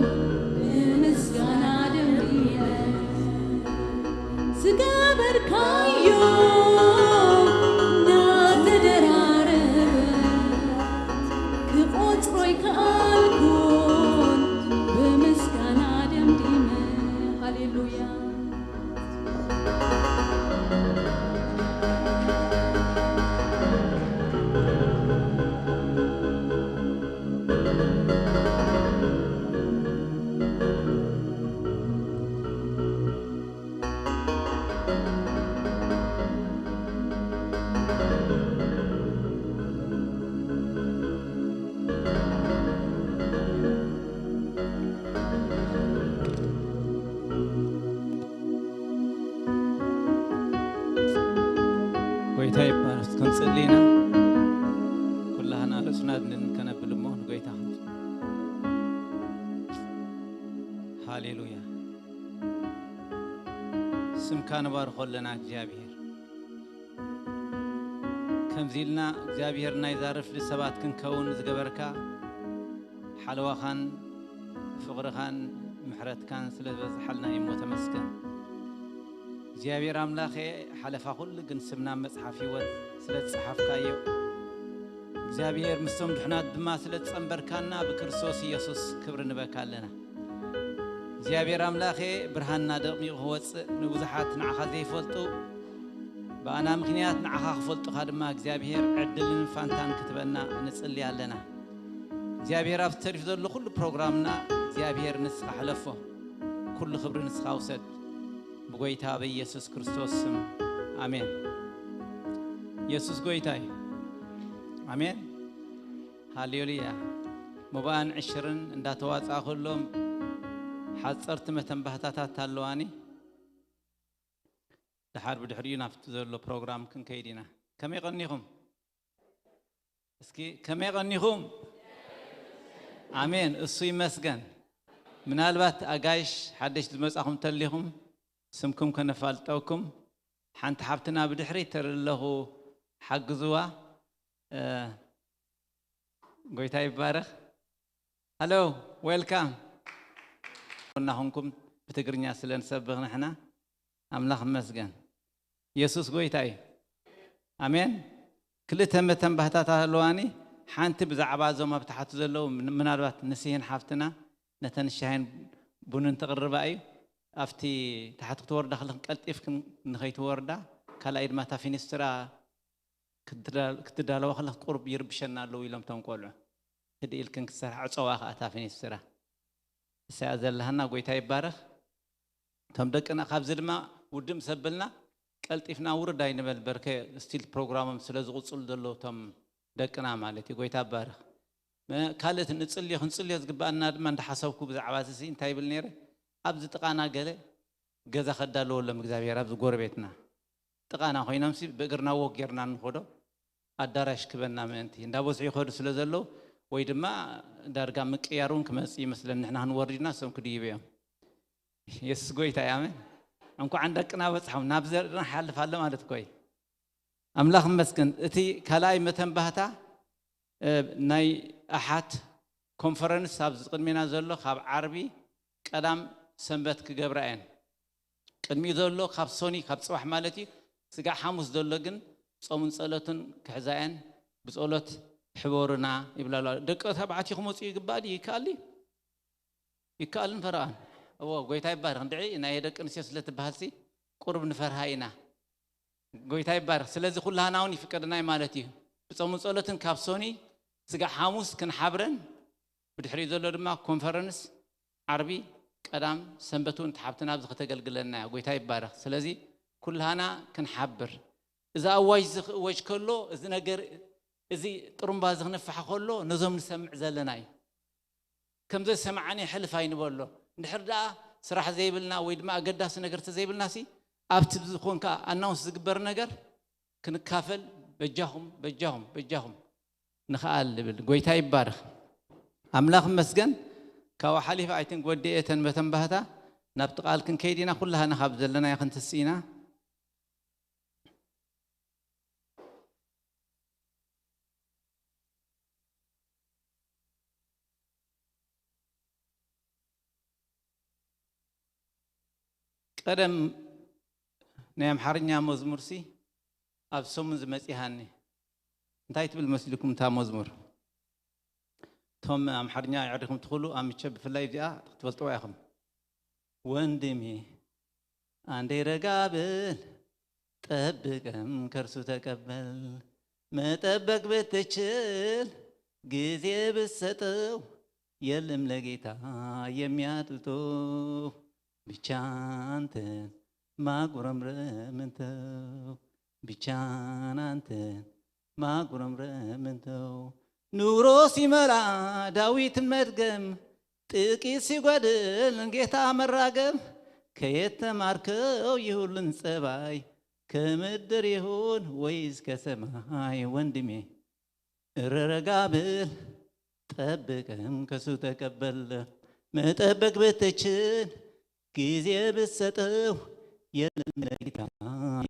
ብምስጋና ደምዲመ ዝገበርካዮ እናተደራረበ ክቆጽሮ ኣይከኣልኩን ብምስጋና ደምዲመ ሃሌሉያ ጎይታ ይባረክ። ክንጽሊ ኢና። ኩላህና ርእስና ድንን ከነብል እሞ ንጎይታ ክንጽሊ። ሃሌሉያ። ስምካ ንባርኾ ኣለና እግዚኣብሔር። ከምዚ ኢልና እግዚኣብሔር ናይ ዛረፍሊ ሰባት ክንከውን ዝገበርካ ሓለዋኻን ፍቕርኻን ምሕረትካን ስለ ዝበዝሓልና እዩ እሞ ተመስገን። እግዚኣብሔር ኣምላኸ፣ ሓለፋ ኩሉ ግን ስምና ኣብ መጽሓፍ ህይወት ስለ ዝጸሓፍካዮ፣ እግዚኣብሔር ምስቶም ድሑናት ድማ ስለ ዝጸንበርካና ብክርስቶስ ኢየሱስ ክብሪ ንበካ ኣለና። እግዚኣብሔር ኣምላኸ፣ ብርሃንና ደሚቑ ክወጽእ፣ ንብዙሓት ንዓኻ ዘይፈልጡ ብኣና ምኽንያት ንዓኻ ክፈልጡኻ ድማ እግዚኣብሔር ዕድልን ፋንታን ክትበና ንጽሊ ኣለና። እግዚኣብሔር ኣብ ተሪፍ ዘሎ ኩሉ ፕሮግራምና እግዚኣብሔር ንስኻ ሕለፎ። ኩሉ ክብሪ ንስኻ ውሰድ። ብጎይታ በኢየሱስ ክርስቶስ ስም ኣሜን። ኢየሱስ ጎይታ እዩ። ኣሜን። ሃሌሉያ። መባእን ዕሽርን እንዳተዋጻእኩሎም ሓጸርቲ መተንባህታታት ኣለዋኒ። ድሓር ብድሕሪኡ ናብቲ ዘሎ ፕሮግራም ክንከይድ ኢና። ከመይ ቀኒኹም? እስኪ ከመይ ቀኒኹም? ኣሜን። እሱ ይመስገን። ምናልባት ኣጋይሽ ሓደሽ ዝመጻኹም ተሊኹም ስምኩም ከነፋልጠኩም። ሓንቲ ሓብትና ብድሕሪት ተርኢ ኣለኹ፣ ሓግዝዋ። እ፣ ጎይታ ይባረኽ። ሃሎ፣ ዌልካም። እናኹንኩም ብትግርኛ ስለ ንሰብኽ ንሕና ኣምላኽ ይመስገን። የሱስ ጎይታ እዩ። ኣሜን። ክልተ መተንባህታት ኣለዋኒ። ሓንቲ ብዛዕባ እዞም ኣብ ታሕቲ ዘለዉ፣ ምን-፣ ምናልባት ንስሂን ሓፍትና ነተን ሻሂን ቡንን ትቕርባ እዩ። ኣብቲ ታሕቲ ክትወርዳ ከለኽን ቀልጢፍክን ንኸይትወርዳ፣ ካልኣይ ድማ እታ ፊኒስትራ ክትዳ-፣ ክትዳለዋ ከለኽ ቁሩብ ይርብሸና ኣለዉ ኢሎም እቶም ቆልዑ። ህድእ ኢልክን ክትሰርሓ ዕጸዋ ከኣ እታ ፊኒስትራ። እሳያ ዘለሃና ጎይታ ይባረኽ። እቶም ደቅና ካብዚ ድማ ውድም ሰብልና ቀልጢፍና ውርድ ኣይንበል በርከ ስቲል ፕሮግራሞም ስለ ዝቕጽሉ ዘለዉ እቶም ደቅና ማለት እዩ። ጎይታ ይባረኽ። መ-፣ ካልእ ንጽልዮ፣ ክንጽልዮ ዝግባኣና ድማ እንዳሓሰብኩ ብዛዕባ እዚ እንታይ ይብል ነይረ? ኣብዚ ጥቓና ገለ ገዛ ከዳለወሎም እግዚኣብሔር ኣብዚ ጎረቤትና ጥቓና ኮይኖምሲ ብእግርና ወክ ጌርና እንኾዶ ኣዳራሽ ክበና ምእንቲ እንዳበዝሑ ይኸዱ ስለ ዘለዉ ወይ ድማ ዳርጋ ምቅያር እውን ክመጽእ ይመስለኒ። ንሕና ክንወርድ ኢና፣ እሶም ክድይቡ እዮም። የሱስ ጎይታ እዩ። ኣሜን። እንኳዕ ደቅና በጽሖም ናብ ዘርእና ሓልፍ ኣሎ ማለት እኮ እዩ። ኣምላኽ ይመስገን። እቲ ካልኣይ መተንባህታ፣ እ፣ ናይ ኣሓት ኮንፈረንስ ኣብዚ ቅድሜና ዘሎ ካብ ዓርቢ ቀዳም ሰንበት ክገብራ እየን። ቅድሚኡ ዘሎ ካብ ሶኒ ካብ ጽባሕ ማለት እዩ። ስጋዕ ሓሙስ ዘሎ ግን ጾምን ጸሎትን ክሕዛ እየን። ብጸሎት ሕበሩና ይብላ ኣለዋ። ደቂ ተባዕትዮ ክመጹ ይግባእ ድዩ? ይከኣል ድዩ? ይከኣልን ፈርቓን። እዎ፣ ጎይታ ይባረኽ። እንድዒ ናይ ደቂ ኣንስትዮ ስለ ትበሃልሲ ቁሩብ ንፈርሃ ኢና። ጎይታ ይባረኽ። ስለዚ ኩላህና እውን ይፍቀደና እዩ ማለት እዩ። ብጾምን ጸሎትን ካብ ሶኒ ስጋዕ ሓሙስ ክንሓብረን፣ ብድሕሪኡ ዘሎ ድማ ኮንፈረንስ ዓርቢ፣ ቀዳም፣ ሰንበት እውን እታ ሓብትና ኣብዚ ከተገልግለና እያ። ጎይታ ይባረኽ። ስለዚ ኩላህና ክንሓብር። እዚ ኣዋጅ እዚ ክእወጅ ከሎ፣ እዚ ነገር፣ እዚ ጥሩምባ እዚ ክነፍሕ ከሎ፣ ነዞም ንሰምዕ ዘለና እዩ። ከም ዘይሰማዕን የሕልፍ ኣይንበሎ። እንድሕር ደኣ ስራሕ ዘይብልና ወይ ድማ ኣገዳሲ ነገር ተዘይብልናሲ፣ ኣብቲ ዝኾንካ ኣናውንስ ዝግበር ነገር ክንካፈል በጃኹም፣ በጃኹም፣ በጃኹም ንኽኣል ዝብል። ጎይታ ይባረኽ። ኣምላኽ ይመስገን። ካብኡ ሓሊፈ፣ ኣይ ቲንክ፣ ወዲኤ እተን መተንባህታ ናብቲ ቃል ክንከይድ ኢና። ኩላህና ካብ ዘለናዮ ክንትስእ ኢና። ቀደም ናይ ኣምሓርኛ መዝሙርሲ ኣብ ሰሙን ዝመጽእ ይሃኒ። እንታይ ትብል መስልኩም እታ መዝሙር? እቶም ኣምሓርኛ የዕሪኹም ትኽእሉ፣ ኣምቸ ብፍላይ እዚኣ ክትፈልጥዋ ኢኹም። ወንድሜ አንዴ ረጋ በል፣ ጠብቅም ከእርሱ ተቀበል። መጠበቅ ብትችል ጊዜ ብትሰጠው፣ የለም ለጌታ የሚያቅተው። ብቻ አንተን ማጉረምረምን ተው፣ ብቻ አንተን ማጉረምረምን ተው። ኑሮ ሲመራ ዳዊትን መድገም፣ ጥቂት ሲጎድል ጌታ መራገም። ከየት ተማርከው ይህ ሁሉን ጸባይ? ከምድር ይሁን ወይስ ከሰማይ? ወንድሜ እረ ረጋ በል፣ ጠብቅም ከሱ ተቀበል። መጠበቅ ብትችል ጊዜ ብትሰጠው፣ የለም ለጌታ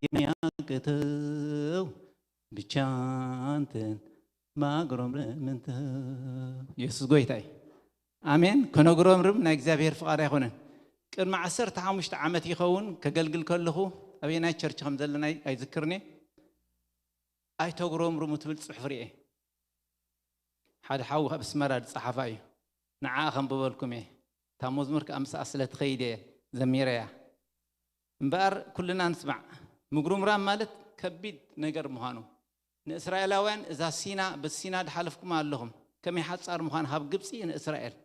የሚያቅተው። ብቻ አንተን ማጉረምረምን ተው። ኢየሱስ ጎይታ እዩ። ኣሜን። ከነጉረምርም ናይ እግዚኣብሔር ፍቓድ ኣይኮነን። ቅድሚ ዓሰርተ ሓሙሽተ ዓመት ይኸውን ከገልግል ከለኹ፣ ኣበየናይ ቸርች ከም ዘለና ኣይዝክርኒ። ኣይተጉረምርሙ ትብል ጽሑፍ ርኤ። ሓደ ሓው ኣብ ኣስመራ ዝጸሓፋ እዩ። ንዓ ከንብበልኩም እየ። እታ መዝሙር ከኣ ምስኣ ስለ ትኸይድ እየ ዘሚረያ። እምበኣር ኩልና ንስማዕ። ምጉርምራም ማለት ከቢድ ነገር ምዃኑ፣ ንእስራኤላውያን እዛ ሲና፣ በቲ ሲና ዝሓለፍኩማ ኣለኹም፣ ከመይ ሓጻር ምዃን ካብ ግብጺ ንእስራኤል።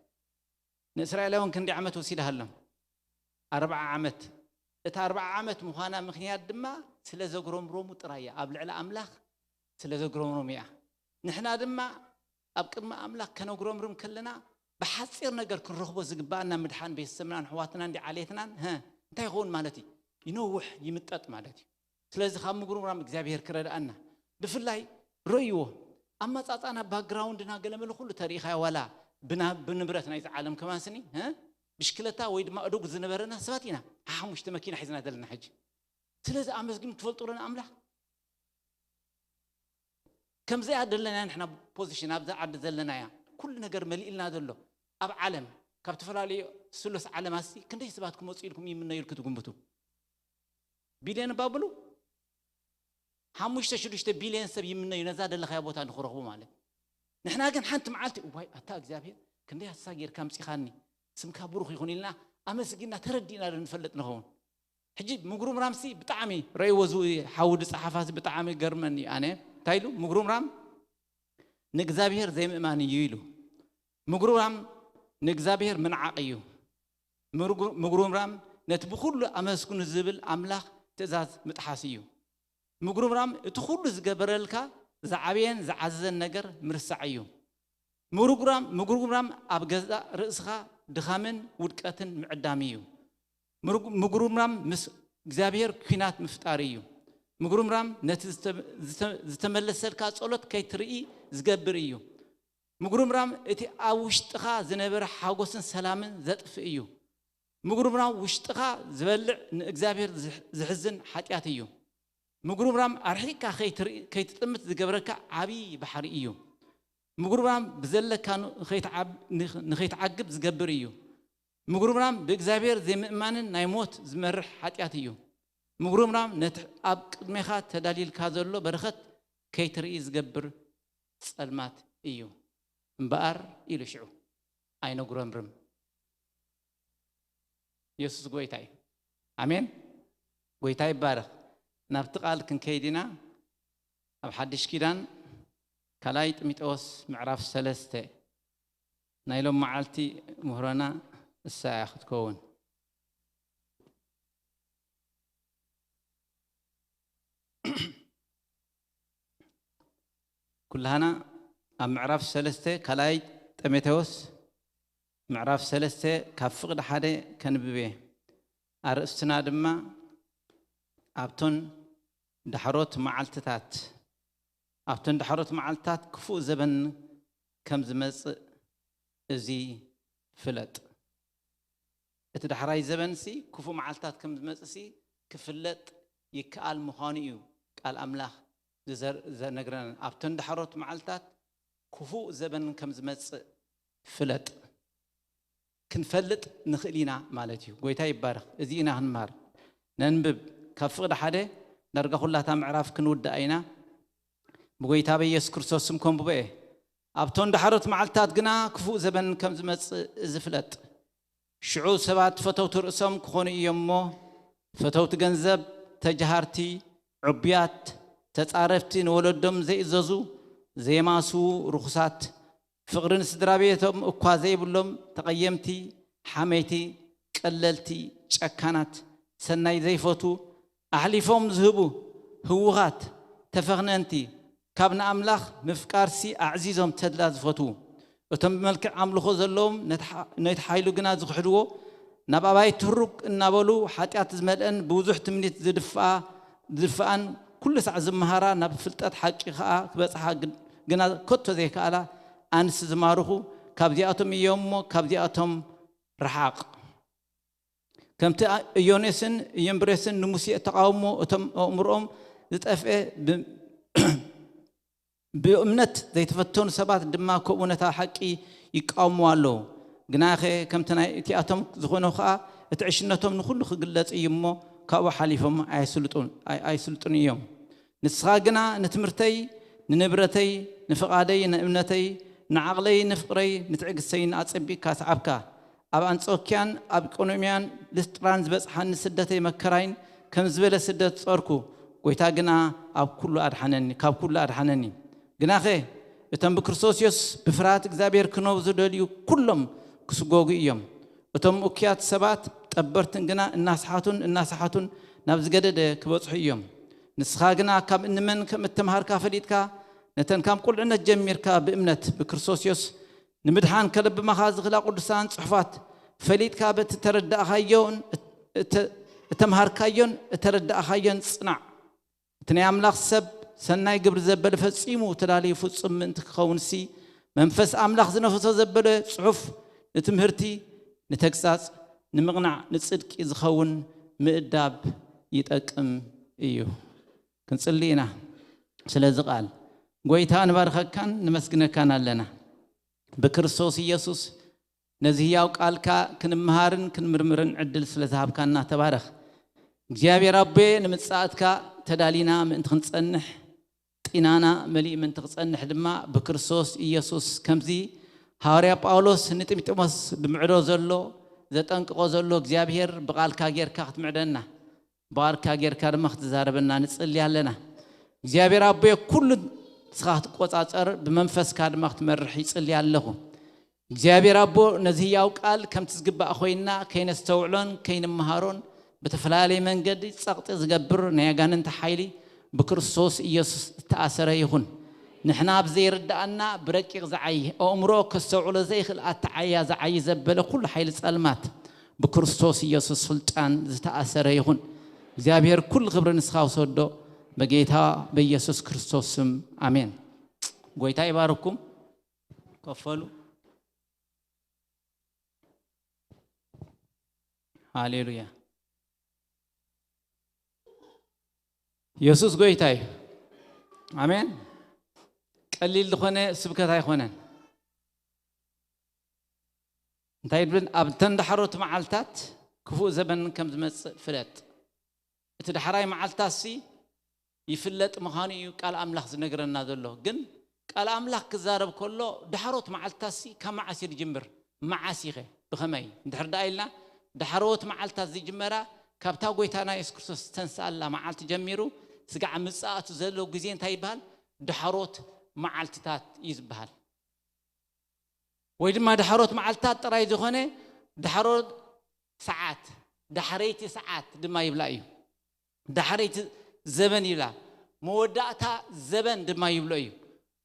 ንእስራኤላውያን ክንደይ ዓመት ወሲዳሃሎም? ኣርብዓ ዓመት። እታ ኣርብዓ ዓመት ምዃና ምኽንያት ድማ ስለ ዘጉረምረሙ ጥራይ እያ። ኣብ ልዕሊ ኣምላኽ ስለ ዘጉረምረሙ እያ። ንሕና ድማ ኣብ ቅድሚ ኣምላኽ ከነጉረምርም ከለና፣ ብሓጺር ነገር ክንረኽቦ ዝግባኣና ምድሓን ቤተሰብናን ኣሕዋትናን ድዩ ዓሌትናን፣ ሀ፣ እንታይ ይኸውን ማለት እዩ? ይነውሕ፣ ይምጠጥ ማለት እዩ። ስለዚ ካብ ምጉርምራም እግዚኣብሔር ክረድኣና። ብፍላይ ረእይዎ፣ ኣመጻጽኣና፣ ባክግራውንድና፣ ገለመለ ኩሉ ተሪኢኻዮ፣ ዋላ ብና-፣ ብንብረት ናይዚ ዓለም ከማን ስኒ፣ ሀ? ብሽክለታ ወይ ድማ እዱግ ዝነበረና ሰባት ኢና። ሓሙሽተ መኪና ሒዝና ዘለና ሕጂ። ስለዚ ኣመስግን ትፈልጡ ዶ ንኣምላኽ? ከምዚኣ ዘለና ንሕና ፖዚሽን ኣብዛ ዓዲ ዘለናያ፣ ኩሉ ነገር መሊእልና ዘሎ ኣብ ዓለም፣ ካብ ዝተፈላለዩ ስሉስ ዓለማት ሲ ክንደይ ሰባት ክመጹ ኢልኩም ይምነዩ ኢልኩ ትግምቱ? ቢልዮን ባብሉ ሓሙሽተ ሽዱሽተ ቢልዮን ሰብ ይምነዩ ነዛ ደለኻያ ቦታ ንኽረኽቡ ማለት። ንሕና ግን ሓንቲ መዓልቲ፣ እዋይ ኣታ እግዚኣብሔር ክንደይ ኣሳ ጌርካ ኣምጺኻኒ፣ ስምካ ብሩኽ ይኹን ኢልና ኣመስጊና ተረዲእና ዶ ንፈልጥ ንኸውን? ሕጂ ምጉርምራምሲ ብጣዕሚ ረእይዎ፣ እዚ ሓዊ ዝጸሓፋሲ ብጣዕሚ ገርመኒ ኣነ። እንታይ ኢሉ? ምጉርምራም ንእግዚኣብሔር ዘይምእማን እዩ ኢሉ። ምጉርምራም ንእግዚኣብሔር ምንዓቕ እዩ። ምርጉ-፣ ምጉርምራም ነቲ ብኹሉ ኣመስግኑ ዝብል ኣምላኽ ትእዛዝ ምጥሓስ እዩ። ምጉርምራም እቲ ኩሉ ዝገበረልካ ዝዓበየን ዝዓዘዘን ነገር ምርሳዕ እዩ። ምጉርምራም፣ ምጉርምራም ኣብ ገዛእ ርእስኻ ድኻምን ውድቀትን ምዕዳም እዩ። ምርጉ-፣ ምጉርምራም ምስ እግዚኣብሔር ኲናት ምፍጣር እዩ። ምጉርምራም ነቲ ዝተ-፣ ዝተ-፣ ዝተመለሰልካ ጸሎት ከይትርኢ ዝገብር እዩ። ምጉርምራም እቲ ኣብ ውሽጥኻ ዝነበረ ሓጎስን ሰላምን ዘጥፍእ እዩ። ምጉርምራም ውሽጥኻ ዝበልዕ ንእግዚኣብሔር ዝሕ-፣ ዝሕዝን ሓጢኣት እዩ። ምጉርምራም ኣርሒቕካ ከይትርኢ-፣ ከይትጥምት ዝገብረካ ዓብዪ ባሕሪ እዩ። ምጉርምራም ብዘለካ ን-፣ ከይትዓብ-፣ ንኽ-፣ ንኸይትዓግብ ዝገብር እዩ። ምጉርምራም ብእግዚኣብሔር ዘይምእማንን ናይ ሞት ዝመርሕ ሓጢኣት እዩ። ምጉርምራም ነቲ ኣብ ቅድሜኻ ተዳልዩልካ ዘሎ በረኸት ከይትርኢ ዝገብር ጸልማት እዩ። እምበኣር ኢሉ ሽዑ ኣይነጉረምርም። የሱስ ጎይታ እዩ። ኣሜን። ጎይታ ይባረኽ። ናብቲ ቃል ክንከይድ ኢና። ኣብ ሓድሽ ኪዳን ካልኣይ ጢሞቴዎስ ምዕራፍ ሰለስተ ናይ ሎም መዓልቲ ምህሮና እሳ እያ ክትከውን። ኩላህና ኣብ ምዕራፍ ሰለስተ ካልኣይ ጢሞቴዎስ ምዕራፍ ሰለስተ ካብ ፍቕዲ ሓደ ከንብብ እየ። ኣርእስትና ድማ ኣብቶን ዳሕሮት መዓልትታት፣ ኣብተን ዳሕሮት መዓልትታት ክፉእ ዘበን ከም ዝመጽእ እዚ ፍለጥ። እቲ ዳሕራይ ዘበንሲ ክፉእ መዓልትታት ከም ዝመጽእሲ ክፍለጥ ይከኣል ምዃኑ እዩ ቃል ኣምላኽ ዝዘር-፣ ዘነግረና። ኣብተን ዳሕሮት መዓልትታት ክፉእ ዘበን ከም ዝመጽእ ፍለጥ። ክንፈልጥ ንኽእል ኢና ማለት እዩ። ጎይታ ይባረኽ። እዚ ኢና ክንማር። ነንብብ። ካብ ፍቕዲ ሓደ ዳርጋ ኩላታ ምዕራፍ ክንውድኣ ኢና። ብጎይታ በኢየሱስ ክርስቶስ ስም ከንብቦ እየ። ኣብቶን ዳሕሮት መዓልትታት ግና ክፉእ ዘበን ከም ዝመጽእ እዚ ፍለጥ። ሽዑ ሰባት ፈተውቲ ርእሶም ክኾኑ እዮም እሞ፣ ፈተውቲ ገንዘብ፣ ተጃሃርቲ፣ ዕቡያት፣ ተጻረፍቲ፣ ንወለዶም ዘይእዘዙ፣ ዘየማስዉ፣ ርኹሳት፣ ፍቕሪ ንስድራ ቤቶም እኳ ዘይብሎም፣ ተቐየምቲ፣ ሓመይቲ፣ ቀለልቲ፣ ጨካናት፣ ሰናይ ዘይፈትዉ፣ ኣሕሊፎም ዝህቡ፣ ህዉኻት፣ ተፈኽነንቲ፣ ካብ ንኣምላኽ ምፍቃርሲ ኣዕዚዞም ተድላ ዝፈትዉ፣ እቶም ብመልክዕ ኣምልኾ ዘለዎም ነቲ ሓ-፣ ነቲ ሓይሉ ግና ዝኽሕድዎ፣ ናብ ኣባይቲ ህሩግ እናበሉ ሓጢኣት ዝመልአን ብብዙሕ ትምኒት ዝድፍኣ፣ ዝድፍኣን ኩሉ ሳዕ ዝመሃራ፣ ናብ ፍልጠት ሓቂ ኸኣ ክበጽሓ ግ-፣ ግና ከቶ ዘይከኣላ ኣንስቲ ዝማርኹ ካብዚኣቶም እዮም እሞ ካብዚኣቶም ረሓቕ። ከምቲ ዮኔስን እየምብሬስን ንሙሴ እተቓወሞ፣ እቶም ኣእምሮኦም ዝጠፍኤ ብ-፣ ብእምነት ዘይተፈተኑ ሰባት ድማ ከምኡ ነታ ሓቂ ይቃወምዋ ኣለዉ። ግናኸ ከምቲ ናይ እቲኣቶም ዝኾኑ ኸኣ እቲ ዕሽነቶም ንኹሉ ክግለጽ እዩ እሞ ካብኡ ሓሊፎም ኣይስልጡን እዮም። ንስኻ ግና ንትምህርተይ፣ ንንብረተይ፣ ንፍቓደይ፣ ንእምነተይ፣ ንዓቕለይ፣ ንፍቕረይ፣ ንትዕግስተይን ኣጸቢቕካ ሰዓብካ። ኣብ ኣንጾክያን ኣብ ኢቆንዮንያን ልስጥራን ዝበጽሓኒ ስደተይ መከራይን ከም ዝበለ ስደት ጸርኩ። ጎይታ ግና ኣብ ኩሉ ኣድሓነኒ፣ ካብ ኩሉ ኣድሓነኒ። ግናኸ እቶም ብክርስቶስ የሱስ ብፍርሃት እግዚኣብሔር ክነብሩ ዝደልዩ ኩሎም ክስጎጉ እዮም። እቶም እኩያት ሰባት ጠበርትን ግና እናስሓቱን እናስሓቱን ናብ ዝገደደ ክበጽሑ እዮም። ንስኻ ግና ካብ እንመን ከም እተምሃርካ ፈሊጥካ፣ ነተን ካብ ቁልዕነት ጀሚርካ ብእምነት ብክርስቶስ የሱስ ንምድሓን ከለብማኻ ዝኽላ ቅዱሳን ጽሑፋት ፈሊጥካ በቲ ተረዳእካዮን እተ-፣ እተምሃርካዮን እተረዳእካዮን ጽናዕ። እቲ ናይ ኣምላኽ ሰብ ሰናይ ግብሪ ዘበለ ፈጺሙ ተዳልዩ ፍጹም ምእንቲ ክኸውንሲ፣ መንፈስ ኣምላኽ ዝነፈሶ ዘበለ ጽሑፍ ንትምህርቲ፣ ንተግሳጽ፣ ንምቕናዕ፣ ንጽድቂ ዝኸውን ምእዳብ ይጠቅም እዩ። ክንጽሊ ኢና። ስለዚ ቃል ጎይታ ንባርኸካን ንመስግነካን ኣለና። ብክርስቶስ ኢየሱስ ነዚ ህያው ቃልካ ክንምሃርን ክንምርምርን ዕድል ስለ ዝሃብካና ተባረኽ። እግዚኣብሔር ኣቦየ ንምጽኣትካ ተዳሊና ምእንቲ ክንጸንሕ፣ ጢናና መሊእ ምእንቲ ክጸንሕ ድማ ብክርስቶስ ኢየሱስ ከምዚ ሃዋርያ ጳውሎስ ንጢሞቴዎስ ብምዕዶ ዘሎ፣ ዘጠንቅቖ ዘሎ እግዚኣብሔር ብቓልካ ጌርካ ክትምዕደና፣ ብቓልካ ጌርካ ድማ ክትዛረበና ንጽሊ ኣለና። እግዚኣብሔር ኣቦየ ኩሉ ንስኻ ክትቆጻጸር ብመንፈስካ ድማ ክትመርሕ ይጽሊ ኣለኹ። እግዚኣብሔር ኣቦ ነዚ ህያው ቃል ከምቲ ዝግባእ ኮይንና ከይነስተውዕሎን ከይንመሃሮን ብተፈላለየ መንገዲ ጸቕጢ ዝገብር ናይ ኣጋንንቲ ሓይሊ ብክርስቶስ ኢየሱስ ዝተኣሰረ ይኹን። ንሕና ኣብ ዘይርድኣና ብረቂቕ ዝዓይ ኣእምሮ ከስተውዕሎ ዘይኽእል ኣተዓያ ዝዓይ ዘበለ ኩሉ ሓይሊ ጸልማት ብክርስቶስ ኢየሱስ ስልጣን ዝተኣሰረ ይኹን። እግዚኣብሔር ኩሉ ክብሪ ንስኻ ውሰዶ፣ በጌታ በኢየሱስ ክርስቶስ ስም ኣሜን። ጎይታ ይባርኩም። ከፈሉ። ሃሌሉያ። ኢየሱስ ጎይታ እዩ። ኣሜን። ቀሊል ዝኾነ ስብከት ኣይኮነን። እንታይ ድብል፣ ኣብ ተን ዳሕሮት መዓልታት ክፉእ ዘበን ከም ዝመጽእ ፍለጥ። እቲ ዳሕራይ መዓልታትሲ ይፍለጥ ምዃኑ እዩ ቃል ኣምላኽ ዝነግረና ዘሎ። ግን ቃል ኣምላኽ ክዛረብ ከሎ ዳሕሮት መዓልታትሲ ካብ መዓስ እዩ ዝጅምር? መዓስ ኢኸ? ብኸመይ? እንድሕር ደኣ ኢልና ዳሕሮት መዓልታት ዝጅመራ ካብታ ጎይታና የሱስ ክርስቶስ ዝተንስኣላ መዓልቲ ጀሚሩ ስጋዕ ምጽኣቱ ዘሎ ግዜ እንታይ ይበሃል? ዳሕሮት መዓልትታት እዩ ዝበሃል። ወይ ድማ ዳሕሮት መዓልትታት ጥራይ ዝኾነ ዳሕሮት ሰዓት፣ ዳሕረይቲ ሰዓት ድማ ይብላ እዩ። ዳሕረይቲ ዘበን ይብላ፣ መወዳእታ ዘበን ድማ ይብሎ እዩ።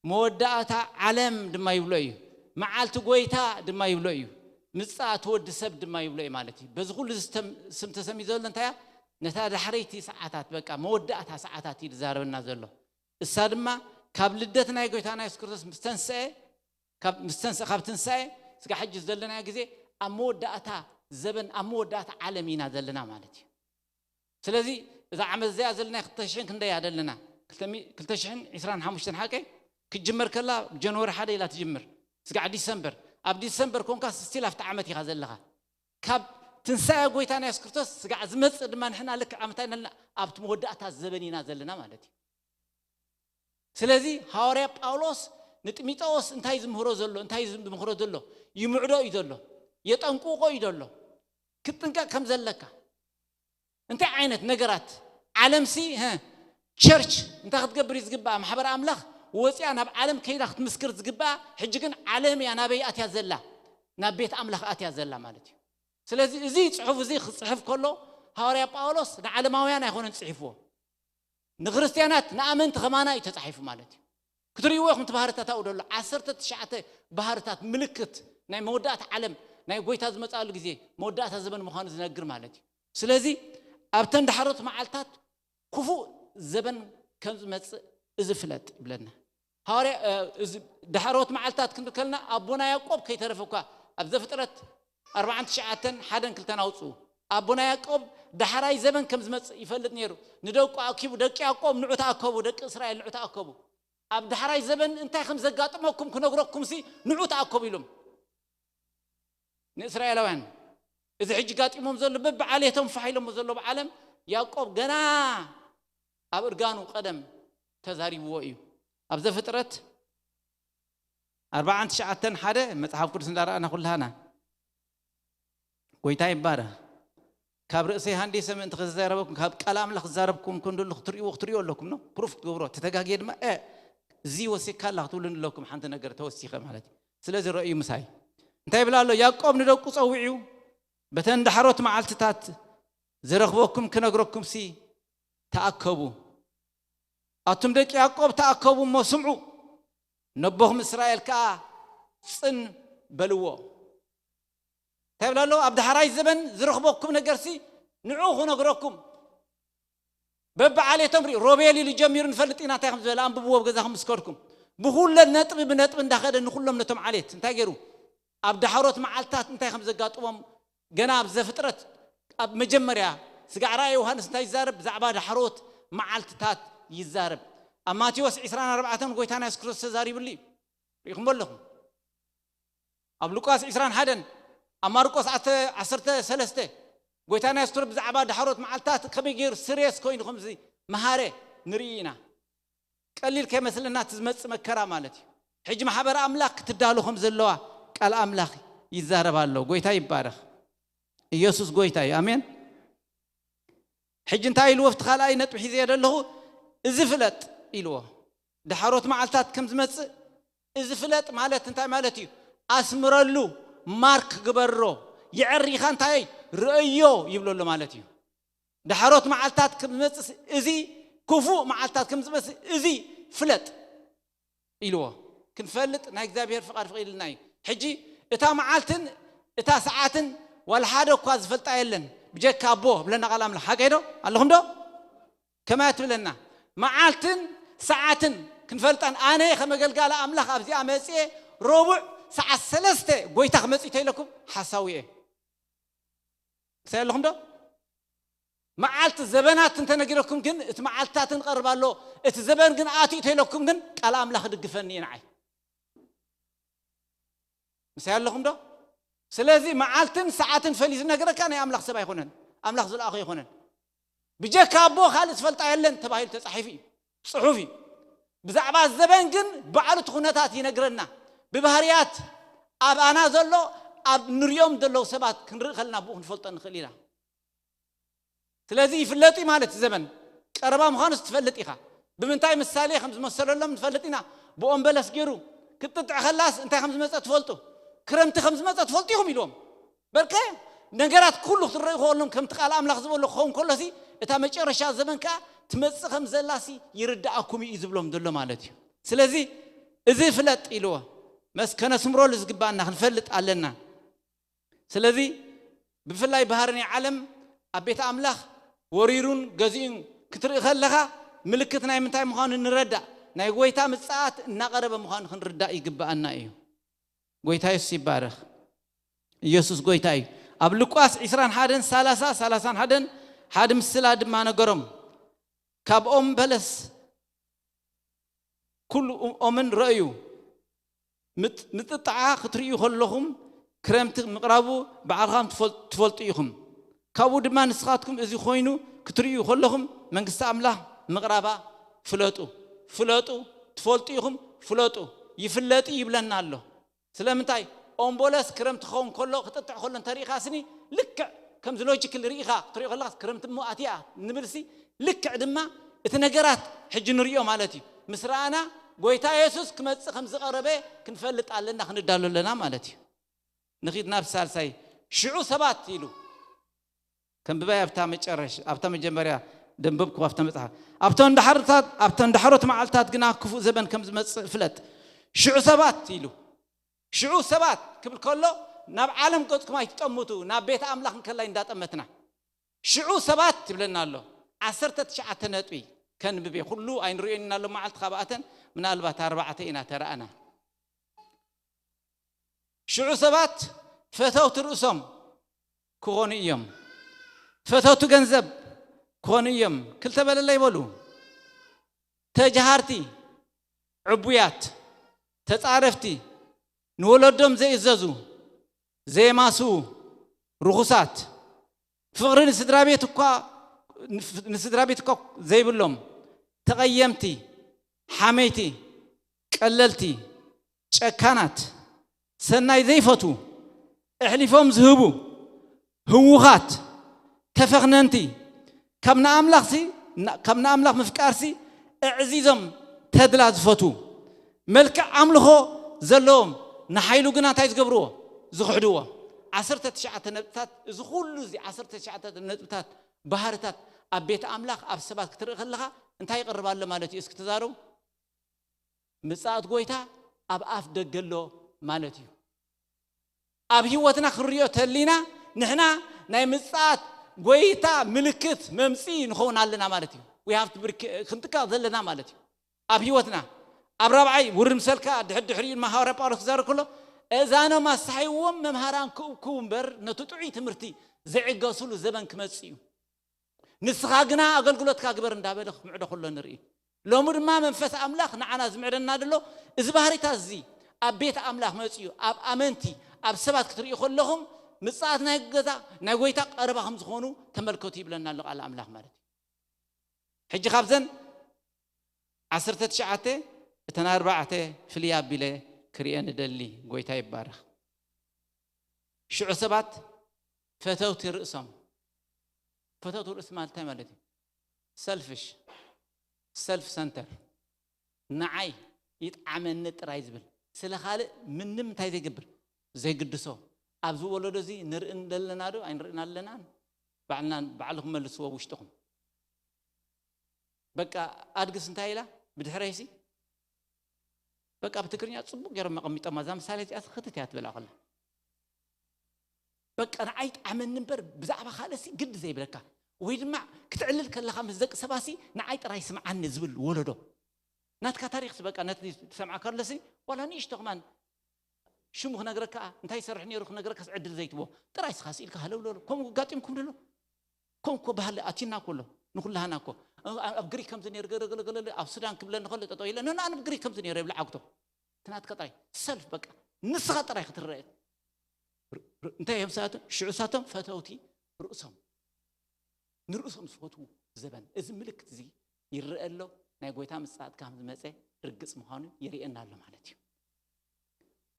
መወዳእታ ዓለም ድማ ይብሎ እዩ። መዓልቲ ጎይታ ድማ ይብሎ እዩ። ምጽኣት ወዲ ሰብ ድማ ይብሎ እዩ ማለት እዩ። በዚ ኩሉ እዚ ተም-፣ ስም ተሰሚዩ ዘሎ እንታይ እያ? ነታ ዳሕረይቲ ሰዓታት፣ በቃ መወዳእታ ሰዓታት እዩ ዝዛረበና ዘሎ። እሳ ድማ ካብ ልደት ናይ ጎይታና የሱስ ክርስቶስ ምስ ተንስአ፣ ካብ፣ ምስ ተንስአ፣ ካብ ትንሳኤ ስጋ ሕጂ ዘለናዮ ግዜ ኣብ መወዳእታ ዘበን፣ ኣብ መወዳእታ ዓለም ኢና ዘለና ማለት እዩ። ስለዚ እዛ ዓመት እዚኣ ዘለና ክልተ ሽሕን ክንደይ እያ ዘለና? ክልተ ሚ-፣ ክልተ ሽሕን ዕስራን ሓሙሽተን ሓቀይ ክትጅመር ከላ ጀንወሪ ሓደ ኢላ ትጅምር። ስጋዕ ዲሰምበር። ኣብ ዲሰምበር ኮንካ ስቲል ኣብቲ ዓመት ኢኻ ዘለኻ። ካብ ትንሳኤ ጎይታና የሱስ ክርስቶስ ስጋዕ ዝመጽእ ድማ ንሕና ልክዕ ኣብ እንታይ ኣለና? ኣብቲ መወዳእታ ዘበን ኢና ዘለና ማለት እዩ። ስለዚ ሃዋርያ ጳውሎስ ንጢሞቴዎስ እንታይ ዝምህሮ ዘሎ? እንታይ ዝምህሮ ዘሎ? ይምዕዶ እዩ ዘሎ። የጠንቅቆ እዩ ዘሎ። ክትጥንቀቕ ከም ዘለካ። እንታይ ዓይነት ነገራት? ዓለምሲ፣ ሀ፣ ቸርች እንታይ ክትገብር እዩ ዝግባኣ? ማሕበር ኣምላኽ ወፂኣ ናብ ዓለም ከይዳ ክትምስክር ዝግባኣ። ሕጂ ግን ዓለም እያ ናበይ ኣትያ ዘላ? ናብ ቤት ኣምላኽ ኣትያ ዘላ ማለት እዩ። ስለዚ እዚ ጽሑፍ እዚ ክጽሕፍ ከሎ ሃዋርያ ጳውሎስ ንዓለማውያን ኣይኮነን ጽሒፍዎ። ንክርስትያናት፣ ንኣመንቲ ከማና እዩ ተጻሒፉ ማለት እዩ። ክትርእይዎ ኢኹም እቲ ባህርታት ኣብኡ ደሎ፣ ዓሰርተ ትሽዓተ ባህርታት ምልክት ናይ መወዳእታ ዓለም፣ ናይ ጎይታ ዝመጻሉ ግዜ፣ መወዳእታ ዘበን ምዃኑ ዝነግር ማለት እዩ። ስለዚ ኣብተን ዳሕሮት መዓልታት ክፉእ ዘበን ከም ዝመጽእ እዚ ፍለጥ ይብለና። ሃዋርያ፣ እ፣ እዚ ዳሕሮት መዓልታት ክንብል ከለና ኣቦና ያዕቆብ ከይተረፈ እኳ ኣብ ዘፍጥረት ኣርባዓን ትሽዓተን ሓደን ክልተን ኣውጽኡ። ኣቦና ያዕቆብ ዳሕራይ ዘበን ከም ዝመጽእ ይፈልጥ ነይሩ። ንደቁ ኣኪቡ፣ "ደቂ ያዕቆብ ንዑ ተኣከቡ፣ ደቂ እስራኤል ንዑ ተኣከቡ። ኣብ ዳሕራይ ዘበን እንታይ ከም ዘጋጥመኩም ክነግረኩምሲ ንዑ ተኣከቡ" ኢሎም። ንእስራኤላውያን። እዚ ሕጂ ጋጢሞም ዘሎ በብዓሌቶም ፋሕ ኢሎሞ ዘለዉ ዓለም ያዕቆብ ገና ኣብ እርጋኑ ቀደም ተዛሪብዎ እዩ። ኣብ ዘፍጥረት ኣርባዓን ትሽዓተን ሓደ መጽሓፍ ቅዱስ እንዳረኣና ኩላህና ጎይታ ይባረኽ። ካብ ርእሰይ ሃንዲሰ ምእንቲ ክዛረበኩም ካብ ቃል ኣምላኽ ክዛረብኩም እንከሎ ክትርእይዎ ክትርእይዎ ኣለኩም ነው ፕሩፍ ክትገብሮ ተተጋግየ ድማ እ እዚ ወሲካ ኣላ ክትብሉን ኣለኩም ሓንቲ ነገር ተወሲኸ ማለት እዩ። ስለዚ ረእዩ ምሳይ እንታይ ይብል ኣሎ ያዕቆብ ንደቁ ጸዊዑ በተን ዳሕሮት መዓልትታት ዝረኽበኩም ክነግረኩም ሲ ተኣከቡ ኣቱም ደቂ ያዕቆብ ተኣከቡ እሞ ስምዑ ነቦኹም እስራኤል ከኣ ጽን በልዎ እንታይ ይብል ኣሎ ኣብ ዳሕራይ ዘበን ዝረኽበኩም ነገርሲ ንዑ ክነግረኩም በብዓሌቶም ርኢ ሮቤል ኢሉ ጀሚሩ ንፈልጥ ኢና እንታይ ከም ዝበለ ኣንብብዎ ኣብ ገዛኹም ምስ ከድኩም ብኩለን ነጥቢ ብነጥቢ እንዳኸደ ንኩሎም ነቶም ዓሌት እንታይ ገይሩ ኣብ ዳሕሮት መዓልትታት እንታይ ከም ዘጋጥሞም ገና ኣብ ዘፍጥረት ኣብ መጀመርያ ስጋዕ ራእይ ዮሃንስ እንታይ ይዛረብ ብዛዕባ ዳሕሮት መዓልትታት ይዛረብ ኣብ ማቴዎስ ዕስራን ኣርባዕተን ጎይታና የሱስ ክርስቶስ ተዛሪብሉ እዩ ርኢኹም ኣለኹም ኣብ ሉቃስ ዕስራን ሓደን ኣብ ማርቆስ ዓሰርተ ሰለስተ ጎይታና የሱስ ብዛዕባ ዳሕሮት መዓልታት ከመይ ገይሩ ስሬስ ኮይኑ ከምዚ መሃረ ንርኢ ኢና ቀሊል ከይመስለና እቲ ዝመጽእ መከራ ማለት እዩ ሕጂ ማሕበር ኣምላኽ ክትዳሎ ከም ዘለዋ ቃል ኣምላኽ ይዛረብ ኣሎ ጎይታ ይባረኽ ኢየሱስ ጎይታ እዩ ኣሜን ሕጂ እንታይ ኢልዎ ኣብቲ ካልኣይ ነጥቢ ሒዘ ዘለኹ እዚ ፍለጥ ኢልዎ ዳሕሮት መዓልታት ከም ዝመጽእ እዚ ፍለጥ ማለት እንታይ ማለት እዩ ኣስምረሉ ማርክ ግበሮ የዕሪኻ እንታይ ርእዮ ይብሎ ኣሎ ማለት እዩ ዳሕሮት መዓልታት ከም ዝመጽእ እዚ ክፉእ መዓልታት ከም ዝመጽእ እዚ ፍለጥ ኢልዎ ክንፈልጥ ናይ እግዚኣብሔር ፍቓድ ፍቒድልና እዩ ሕጂ እታ መዓልትን እታ ሰዓትን ዋላ ሓደ እኳ ዝፈልጣ የለን ብጀካ ኣቦ ብለና ቃል ኣምላኽ ሓቀይ ዶ ኣለኹም ዶ ከመይ ትብለና መዓልትን ሰዓትን ክንፈልጣን ኣነ ከመገልጋሊ ኣምላኽ ኣብዚኣ መፅኤ ረቡዕ ሰዓት ሰለስተ ጎይታ ክመፅእ ተኢለኩም ሓሳዊ እየ ክሳይ ኣለኹም ዶ መዓልቲ ዘበናት እንተነጊረኩም ግን እቲ መዓልትታትን ቀርብ ኣሎ እቲ ዘበን ግን ኣትዩ ተኢለኩም ግን ቃል ኣምላኽ ድግፈኒ እዩ ንዓይ ምሳይ ኣለኹም ዶ ስለዚ መዓልትን ሰዓትን ፈሊዩ ዝነገረካ ናይ ኣምላኽ ሰብ ኣይኮነን ኣምላኽ ዝለኣኾ ኣይኮነን ብጀካ ኣቦ ካልእ ዝፈልጣ የለን ተባሂሉ ተጻሒፉ እዩ ጽሑፍ እዩ ብዛዕባ ዘበን ግን ባዕሉ እቲ ኩነታት ይነግረና ብባህርያት ኣባና ዘሎ ኣብ ንሪኦም ዘለዉ ሰባት ክንርኢ ከለና ብኡ ክንፈልጦ ንኽእል ኢና ስለዚ ይፍለጥ እዩ ማለት ዘበን ቀረባ ምዃኑስ ትፈልጥ ኢኻ ብምንታይ ምሳሌ ከም ዝመሰለሎም ንፈልጥ ኢና ብኦም በለስ ገይሩ ክትጥጥዕ ከላስ እንታይ ከም ዝመፀ ትፈልጡ ክረምቲ ከም ዝመፀ ትፈልጡ ኢኹም ኢልዎም በልከ ነገራት ኩሉ ክትረዩ ከሎም ከምቲ ቃል ኣምላኽ ዝበሎ ክኸውን ከሎሲ እታ መጨረሻ ዘበን ከዓ ትመፅእ ከም ዘላሲ ይርድኣኩም እዩ ዝብሎም ዘሎ ማለት እዩ ስለዚ እዚ ፍለጥ ኢልዎ መስ ከነስምረሉ ዝግባኣና ክንፈልጥ ኣለና ስለዚ ብፍላይ ባህሪ ናይ ዓለም ኣብ ቤት ኣምላኽ ወሪሩን ገዚኡን ክትርኢ ከለኻ ምልክት ናይ ምንታይ ምዃኑ ንረዳእ ናይ ጎይታ ምጽኣት እናቐረበ ምዃኑ ክንርዳእ ይግብኣና እዩ ጎይታ የሱስ ይባረኽ ኢየሱስ ጎይታ እዩ ኣብ ሉቃስ 21 30 31 ሓደ ምስላ ድማ ነገሮም ካብ ኦም በለስ ኩሉ ኦምን ረእዩ ምጥጥዓ ክትርእዩ ከለኹም ክረምቲ ምቕራቡ ባዕልኻም ትፈልጡ ኢኹም ካብኡ ድማ ንስኻትኩም እዚ ኮይኑ ክትርእዩ ከለኹም መንግስቲ ኣምላኽ ምቕራባ ፍለጡ ፍለጡ ትፈልጡ ኢኹም ፍለጡ ይፍለጥ ይብለና ኣሎ ስለምንታይ ኦምቦለስ ክረምቲ ክኸውን ከሎ ክጥጥዕ ከሎ እንተሪኢኻ ስኒ ልክዕ ከምዚ ሎጂክል ርኢኻ ክትሪኦ ከለኻ ክረምቲ እሞ ኣትያ ንብልሲ ልክዕ ድማ እቲ ነገራት ሕጂ ንሪኦ ማለት እዩ ምስ ረኣና ጎይታ የሱስ ክመፅእ ከም ዝቐረበ ክንፈልጥ ኣለና ክንዳሎ ኣለና ማለት እዩ ንኺድ ናብ ሳልሳይ ሽዑ ሰባት ኢሉ ከንብባይ ኣብታ መጨረሽ ኣብታ መጀመርያ ደንበብኩ ኣብታ መጽሓፍ ኣብተን ዳሕርታት ኣብተን ዳሕሮት መዓልታት ግና ክፉእ ዘበን ከም ዝመጽእ ፍለጥ ሽዑ ሰባት ኢሉ ሽዑ ሰባት ክብል ከሎ ናብ ዓለም ገጽኩም ኣይትጠምቱ ናብ ቤት ኣምላኽ እንከላይ እንዳጠመትና ሽዑ ሰባት ይብለና ኣሎ ዓሰርተ ትሽዓተ ነጥቢ ከንብብ እየ ኩሉ ኣይንሪኦን ኢና ሎ መዓልቲ ካብኣተን ምናልባት ኣርባዕተ ኢና ተረኣና ሽዑ ሰባት ፈተውቲ ርእሶም ክኾኑ እዮም ፈተውቲ ገንዘብ ክኾኑ እዮም ክልተ በለለይ በሉ ተጃሃርቲ ዕቡያት ተጻረፍቲ ንወለዶም ዘይእዘዙ ዘየማስዉ፣ ርኹሳት፣ ፍቕሪ ንስድራ ቤት እኳ ንስድራ ቤት እኳ ዘይብሎም፣ ተቐየምቲ፣ ሓመይቲ፣ ቀለልቲ፣ ጨካናት፣ ሰናይ ዘይፈትዉ፣ ኣሕሊፎም ዝህቡ፣ ህዉኻት፣ ተፈኽነንቲ፣ ካብ ንኣምላኽሲ ካብ ንኣምላኽ ምፍቃርሲ ኣዕዚዞም ተድላ ዝፈትዉ፣ መልክዕ ኣምልኾ ዘለዎም፣ ንሓይሉ ግና እንታይ ዝገብርዎ? ዝኽሕድዎ። ዓሰርተ ትሽዓተ ነጥብታት። እዚ ኩሉ እዚ ዓሰርተ ትሽዓተ ነጥብታት፣ ባህርታት ኣብ ቤት ኣምላኽ ኣብ ሰባት ክትርኢ ከለኻ እንታይ ይቕርብ ኣሎ ማለት እዩ? እስኪ ተዛረቡ። ምጽኣት ጎይታ ኣብ ኣፍ ደገ ኣሎ ማለት እዩ። ኣብ ህይወትና ክንሪኦ ተሊና ንሕና ናይ ምጽኣት ጎይታ ምልክት መምጽኢ ንኸውን ኣለና ማለት እዩ። We have to be ክንጥቀቕ ዘለና ማለት እዩ። ኣብ ህይወትና ኣብ ራብዓይ ውርድ ምሰልካ ድሕር ድሕሪኡ ድማ ሃዋርያ ጳውሎስ ክዛረብ ከሎ እዛኖም ኣሳሒዎም መምሃራን ክእክቡ እምበር ነቲ ጥዑይ ትምህርቲ ዘይዕገሱሉ ዘበን ክመጽእ እዩ። ንስኻ ግና ኣገልግሎትካ ግበር እንዳበለ ክምዕዶ ከሎ ንርኢ። ሎሚ ድማ መንፈስ ኣምላኽ ንዓና ዝምዕደና ደሎ እዚ ባህሪታት እዚ ኣብ ቤት ኣምላኽ መጽኡ ኣብ ኣመንቲ ኣብ ሰባት ክትርእዩ ከለኹም ምጽኣት ናይ ገዛ ናይ ጎይታ ቀረባ ከም ዝኾኑ ተመልከቱ ይብለና ኣሎ ቃል ኣምላኽ ማለት እዩ። ሕጂ ካብዘን ዓሰርተ ትሽዓተ እተን ኣርባዕተ ፍልይ ኣቢለ ክርእየን እደሊ። ጎይታ ይባረኽ። ሽዑ ሰባት ፈተውቲ ርእሶም። ፈተውቲ ርእሲ ማለት እንታይ ማለት እዩ? ሰልፍሽ፣ ሰልፍ ሰንተር፣ ንዓይ ይጥዓመኒ ጥራይ ዝብል፣ ስለ ካልእ ምንም እንታይ ዘይገብር ዘይግድሶ። ኣብዚ ወለዶ እዚ ንርኢ ኣለና ዶ ኣይንርእን ኣለናን? ባዕልና ባዕልኹም መልስዎ ውሽጥኹም። በቃ ኣድግስ እንታይ ኢላ ብድሕረይሲ በቃ ብትግርኛ ጽቡቅ ገይሮም ኣቐሚጦማ። እዛ ምሳሌ እዚኣ ክትት እያ ትብላ ከላ በቃ ንዓይ ጣዕመኒ እምበር ብዛዕባ ካልእሲ ግዲ ዘይብለካ ወይ ድማ ክትዕልል ከለኻ ምስ ደቂ ሰባሲ ንዓይ ጥራይ ስምዓኒ ዝብል ወለዶ ናትካ ታሪኽሲ በቃ ነቲ ትሰምዓ ከለሲ ዋላ ንእሽቶ ከማን ሽሙ ክነግረካ እንታይ ይሰርሕ ነይሩ ክነግረካስ ዕድል ዘይትቦ ጥራይ ስኻ ስኢልካ ሃለውለሎ ከምኡ ኣጋጢምኩም ድሎ ከም እኮ ባህሊ ኣቲና እኮ ኣሎ ንኩላህና እኮ ኣብ ግሪክ ከምዚ ነይሩ ገለገለገለ ኣብ ሱዳን ክብለኒ ከሎ ጠጠው ኢለ ነና ኣብ ግሪክ ከምዚ ነይሩ የብላ ዓግቶ ትናትካ ጥራይ ሰልፍ በቃ ንስኻ ጥራይ ክትረአ እንታይ እዮም ሳቶም ሽዑ ሳቶም ፈተውቲ ርእሶም ንርእሶም ዝፈትዉ ዘበን እዚ ምልክት እዚ ይረአ ኣሎ ናይ ጎይታ ምጽኣት ካብ ዝመጸ ርግጽ ምዃኑ የርእየና ኣሎ ማለት እዩ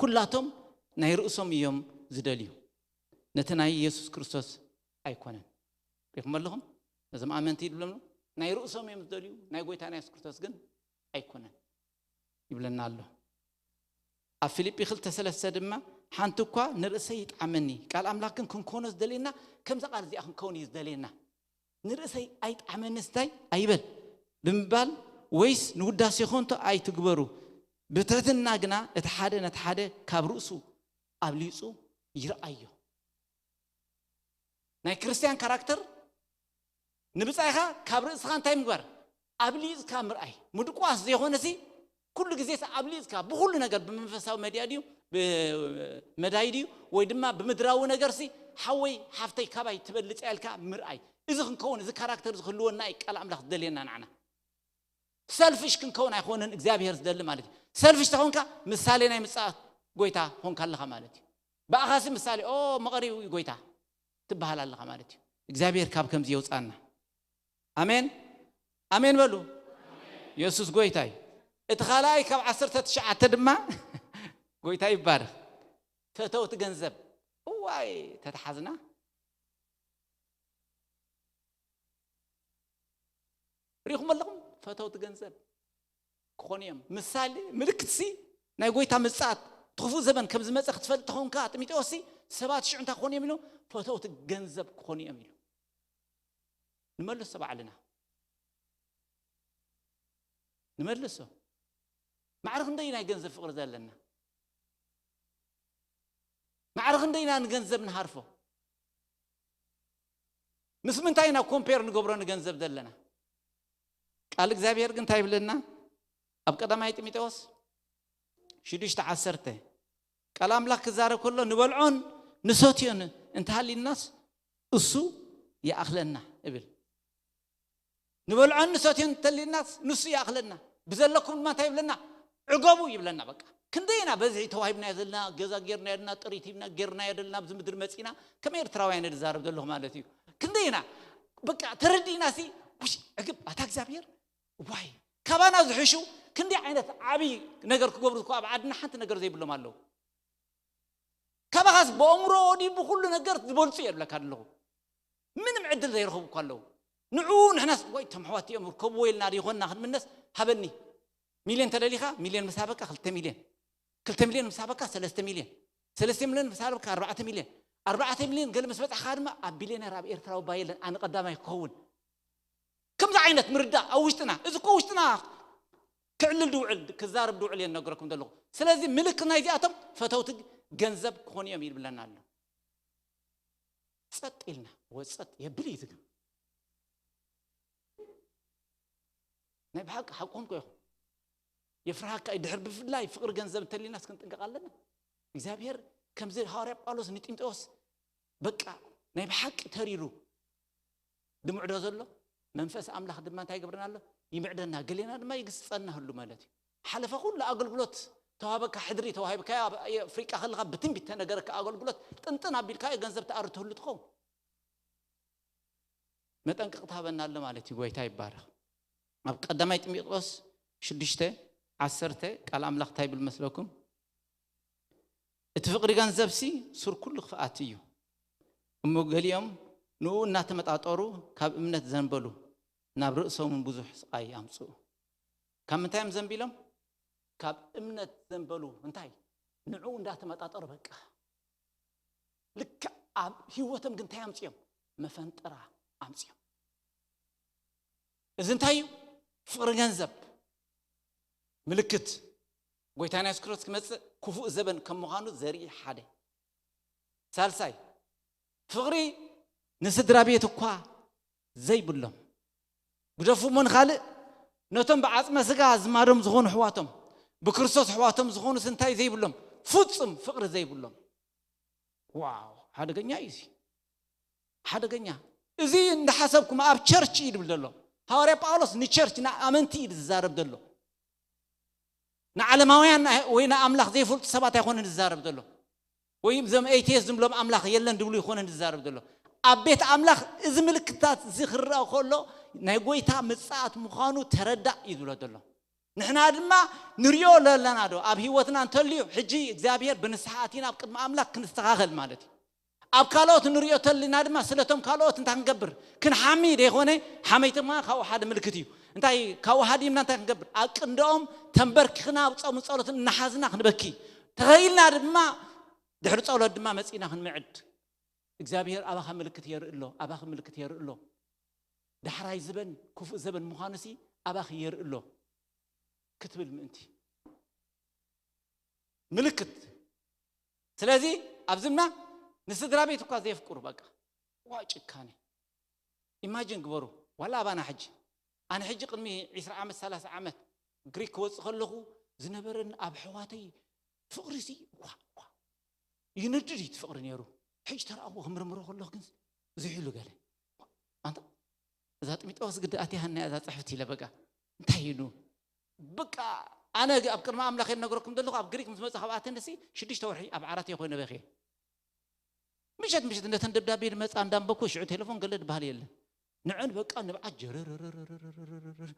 ኩላቶም ናይ ርእሶም እዮም ዝደልዩ ነቲ ናይ ኢየሱስ ክርስቶስ ኣይኮነን ሪኹም ኣለኹም ነዞም ኣመንቲ ይብሎም ናይ ርእሶም እዮም ዝደልዩ ናይ ጎይታ ናይ የሱስ ክርስቶስ ግን ኣይኮነን ይብለና ኣሎ ኣብ ፊልጲ ክልተ ሰለስተ ድማ ሓንቲ እኳ ንርእሰይ ይጥዓመኒ ቃል ኣምላክ ግን ክንኮኖ ዝደልየና ከምዛ ቃል እዚኣ ክንከውን እዩ ዝደልየና ንርእሰይ ኣይጥዓመንስ እንታይ ኣይበል ብምባል ወይስ ንውዳሴ ኮንቶ ኣይትግበሩ ብትሕትና ግና እቲ ሓደ ነቲ ሓደ ካብ ርእሱ ኣብሊጹ ይርኣዮ ናይ ክርስትያን ካራክተር ንብጻይኻ ካብ ርእስኻ እንታይ ምግባር ኣብሊጽካ ምርኣይ ምድቋስ ዘይኮነሲ ኩሉ ግዜ ኣብሊጽካ ብኩሉ ነገር ብመንፈሳዊ መድያ ድዩ መዳይ ድዩ ወይ ድማ ብምድራዊ ነገርሲ ሓወይ ሓፍተይ ካባይ ትበልጽ ያልካ ምርኣይ እዚ ክንከውን እዚ ካራክተር ዝክህልወና እዩ ቃል ኣምላኽ ዝደልየና ንዓና ሰልፍሽ ክንከውን ኣይኮነን እግዚኣብሔር ዝደሊ ማለት እዩ ሰልፍሽ ተኾንካ ምሳሌ ናይ ምጽኣት ጎይታ ኾንካ ኣለኻ ማለት እዩ ብኣኻሲ ምሳሌ ኦ መቐሪቡ እዩ ጎይታ ትበሃል ኣለኻ ማለት እዩ እግዚኣብሔር ካብ ከምዚ የውፃና ኣሜን ኣሜን በሉ የሱስ ጎይታ እዩ እቲ ካልኣይ ካብ ዓሰርተ ትሽዓተ ድማ ጎይታ ይባረክ ፈተውቲ ገንዘብ እዋይ ተተሓዝና ሪኹም ኣለኹም ፈተውቲ ገንዘብ ክኾኑ እዮም ምሳሌ ምልክትሲ ናይ ጎይታ ምጻት ትኽፉእ ዘበን ከም ዝመፀ ክትፈልጥ ተኾንካ ጢሞቴዎስሲ ሰባት ሽዑ እንታይ ክኾኑ እዮም ኢሉ ፈተውቲ ገንዘብ ክኾኑ እዮም ኢሉ ንመልሶ ባዕልና ንመልሶ ማዕረ ክንደይ ናይ ገንዘብ ፍቕሪ ዘለና ማዕረ ክንደይ ኢና ንገንዘብ ንሃርፎ ምስ ምንታይ ኢና ኮምፔር ንገብሮ ንገንዘብ ዘለና ቃል እግዚኣብሔር ግን እንታይ ይብለና ኣብ ቀዳማይ ጢሞቴዎስ ሽዱሽተ ዓሰርተ ቃል ኣምላኽ ክዛረብ ከሎ ንበልዖን ንሰትዮን እንተሃሊናስ እሱ ይኣኽለና እብል ንበልዖን ንሰትዮን እንተሊናስ ንሱ ይኣኽለና ብዘለኩም ድማ እንታይ ይብለና ዕገቡ ይብለና በቃ ክንደይና በዝሒ ተዋሂብና ዘለና፣ ገዛ ጌርና የደልና፣ ጥሪት ሂብና ጌርና የደልና፣ ኣብዚ ምድሪ መጺና ከም ኤርትራውያን ዝዛረብ ዘለኹ ማለት እዩ። ክንደይና በቃ ተረዲእና ሲ ውሽ ዕግብ ኣታ እግዚኣብሔር ዋይ ካባና ዝሕሹ ክንደይ ዓይነት ዓብይ ነገር ክገብሩ እኮ ኣብ ዓድና ሓንቲ ነገር ዘይብሎም ኣለዉ። ካባኻስ ብኣእምሮ ድዩ ብኩሉ ነገር ዝበልጹ የብለካ ኣለኹ። ምንም ዕድል ዘይረኸቡ እኮ ኣለዉ። ንዑ ንሕናስ ወይ እቶም ኣሕዋት እዮም ርከብዎ ኢልና ድይኮንና ክንምነስ ሃበኒ ሚልዮን ተደሊኻ ሚልዮን ምስ ሃበካ ክልተ ሚልዮን ክልተ ሚልዮን ምስ ሃበካ ሰለስተ ሚልዮን ሰለስተ ሚልዮን ምስ ሃበካ ኣርባዕተ ሚልዮን ኣርባዕተ ሚልዮን ገለ ምስ በጻሕካ ድማ ኣብ ቢልዮነር ኣብ ኤርትራ እባ የለን ኣነ ቀዳማይ ክኸውን። ከምዚ ዓይነት ምርዳእ ኣብ ውሽጥና እዚ እኮ ውሽጥና ክዕልል ድውዕል ክዛረብ ድውዕል እየ ነገረኩም ዘለኹ። ስለዚ ምልክት ናይዚኣቶም ፈተውቲ ገንዘብ ክኾኑ እዮም ይብለና ኣሎ። ጸጥ ኢልና ወጸጥ የብል እዩ ትግም ናይ ብሓቂ ሓቆም ኮ ይኹም የፍርሃካ እዩ። ድሕር ብፍላይ ፍቕሪ ገንዘብ እንተሊናስ ክንጥንቀቕ ኣለና። እግዚኣብሔር ከምዚ ሃዋርያ ጳውሎስ ንጢሞቴዎስ በቃ ናይ ብሓቂ ተሪሩ ድምዕዶ ዘሎ መንፈስ ኣምላኽ ድማ እንታይ ይገብረና ኣሎ? ይምዕደና። ገሌና ድማ ይግስጸና ህሉ ማለት እዩ። ሓለፈ ኩሉ ኣገልግሎት ተዋህበካ ሕድሪ ተዋሂብካዮ ኣብ ኣፍሪቃ ከለካ ብትንቢት ተነገረካ ኣገልግሎት ጥንጥን ኣቢልካዮ ገንዘብ ትኣሪ ትህሉ ትኸውን። መጠንቀቕታ ሃበና ኣሎ ማለት እዩ። ጎይታ ይባረኽ። ኣብ ቀዳማይ ጢሞቴዎስ ሽዱሽተ ዓሰርተ ቃል ኣምላኽ እንታይ ይብል መስለኩም? እቲ ፍቕሪ ገንዘብሲ ሱር ኩሉ ክፍኣት እዩ። እሞ ገሊኦም ንኡ እናተመጣጠሩ ካብ እምነት ዘንበሉ፣ ናብ ርእሶምን ብዙሕ ስቓይ ኣምጽኡ። ካብ ምንታይ እዮም ዘንቢሎም? ካብ እምነት ዘንበሉ። እንታይ? ንኡ እንዳተመጣጠሩ በቃ ልክዕ ኣብ ህይወቶም ግን እንታይ ኣምጽኦም? መፈንጠራ ኣምጽኦም። እዚ እንታይ እዩ? ፍቕሪ ገንዘብ ምልክት ጎይታና የሱስ ክርስቶስ ክመጽእ ክፉእ ዘበን ከም ምዃኑ ዘርኢ ሓደ። ሳልሳይ ፍቕሪ ንስድራ ቤት እኳ ዘይብሎም ግደፉ እሞ ንኻልእ ነቶም ብዓጽመ ስጋ ኣዝማዶም ዝኾኑ ኣሕዋቶም ብክርስቶስ ኣሕዋቶም ዝኾኑስ እንታይ ዘይብሎም ፍጹም ፍቕሪ ዘይብሎም። ዋው ሓደገኛ እዩ እዚ ሓደገኛ። እዚ እንዳሓሰብኩም ኣብ ቸርች እዩ ድብል ዘሎ። ሃዋርያ ጳውሎስ ንቸርች ንኣመንቲ እዩ ዝዛረብ ዘሎ። ንዓለማውያን ወይ ንኣምላኽ ዘይፈልጡ ሰባት ኣይኮነን ዝዛረብ ዘሎ። ወይ እዞም ኤቴስ ዝብሎም ኣምላኽ የለን ድብሉ ይኮነን ዝዛረብ ዘሎ። ኣብ ቤት ኣምላኽ እዚ ምልክታት እዚ ክረአ ከሎ ናይ ጎይታ ምጽኣት ምዃኑ ተረዳእ እዩ ዝብሎ ዘሎ። ንሕና ድማ ንሪኦ ኣለና ዶ ኣብ ህይወትና እንተልዩ ሕጂ እግዚኣብሔር ብንስሓ ኣቲና ኣብ ቅድሚ ኣምላኽ ክንስተኻኸል ማለት እዩ። ኣብ ካልኦት ንሪኦ ተልና ድማ ስለቶም ካልኦት እንታይ ክንገብር ክንሓሚ ደይኮነ ሓመይትማ ካብኡ ሓደ ምልክት እዩ። እንታይ ካብኡ ሃዲምና እንታይ ክንገብር ኣብ ቅንድኦም ተንበርኪኽና ኣብ ጾም ጸሎትን እናሓዝና ክንበኪ ተኸኢልና ድማ ድሕሪ ጸሎት ድማ መጺና ክንምዕድ እግዚኣብሔር ኣባኻ ምልክት የርኢ ኣሎ ኣባኺ ምልክት የርኢ ኣሎ ዳሕራይ ዝበን ክፉእ ዘበን ምዃኑሲ ኣባኺ የርኢ ኣሎ ክትብል ምእንቲ ምልክት ስለዚ ኣብዝምና ንስድራ ቤት እኳ ዘየፍቅሩ በቃ ዋ ጭካኔ ኢማጂን ግበሩ ዋላ ኣባና ሕጂ ኣነ ሕጂ ቅድሚ ዒስራ ዓመት ሰላሳ ዓመት ግሪክ ክወፅእ ከለኹ ዝነበረን ኣብ ኣሕዋተይ ፍቕሪ ሲ ዋ ዋ ይነድድ እዩ እቲ ፍቕሪ ነይሩ ሕጂ ተረኣኽዎ ክምርምሮ ከለኹ ግን ዝሕ ኢሉ ገለ ኣንታ እዛ ጥሚጣዎስ ግዲ ኣትያሃና እያ እዛ ፅሕፍቲ ኢለ በቃ እንታይ ኢሉ በቃ ኣነ ኣብ ቅድሚ ኣምላኽ እየ ዝነግረኩም ዘለኹ ኣብ ግሪክ ምስ መፅእ ካብ ኣተንሲ ሽዱሽተ ወርሒ ኣብ ዓራት እየ ኮይነ በኺ ምሸት ምሸት እነተን ደብዳቤ ዝመፃ እንዳንበኩ ሽዑ ቴሌፎን ገለ ዝበሃል የለን ንዐን በቃ ንብዓት ጀረረረረረረረረረር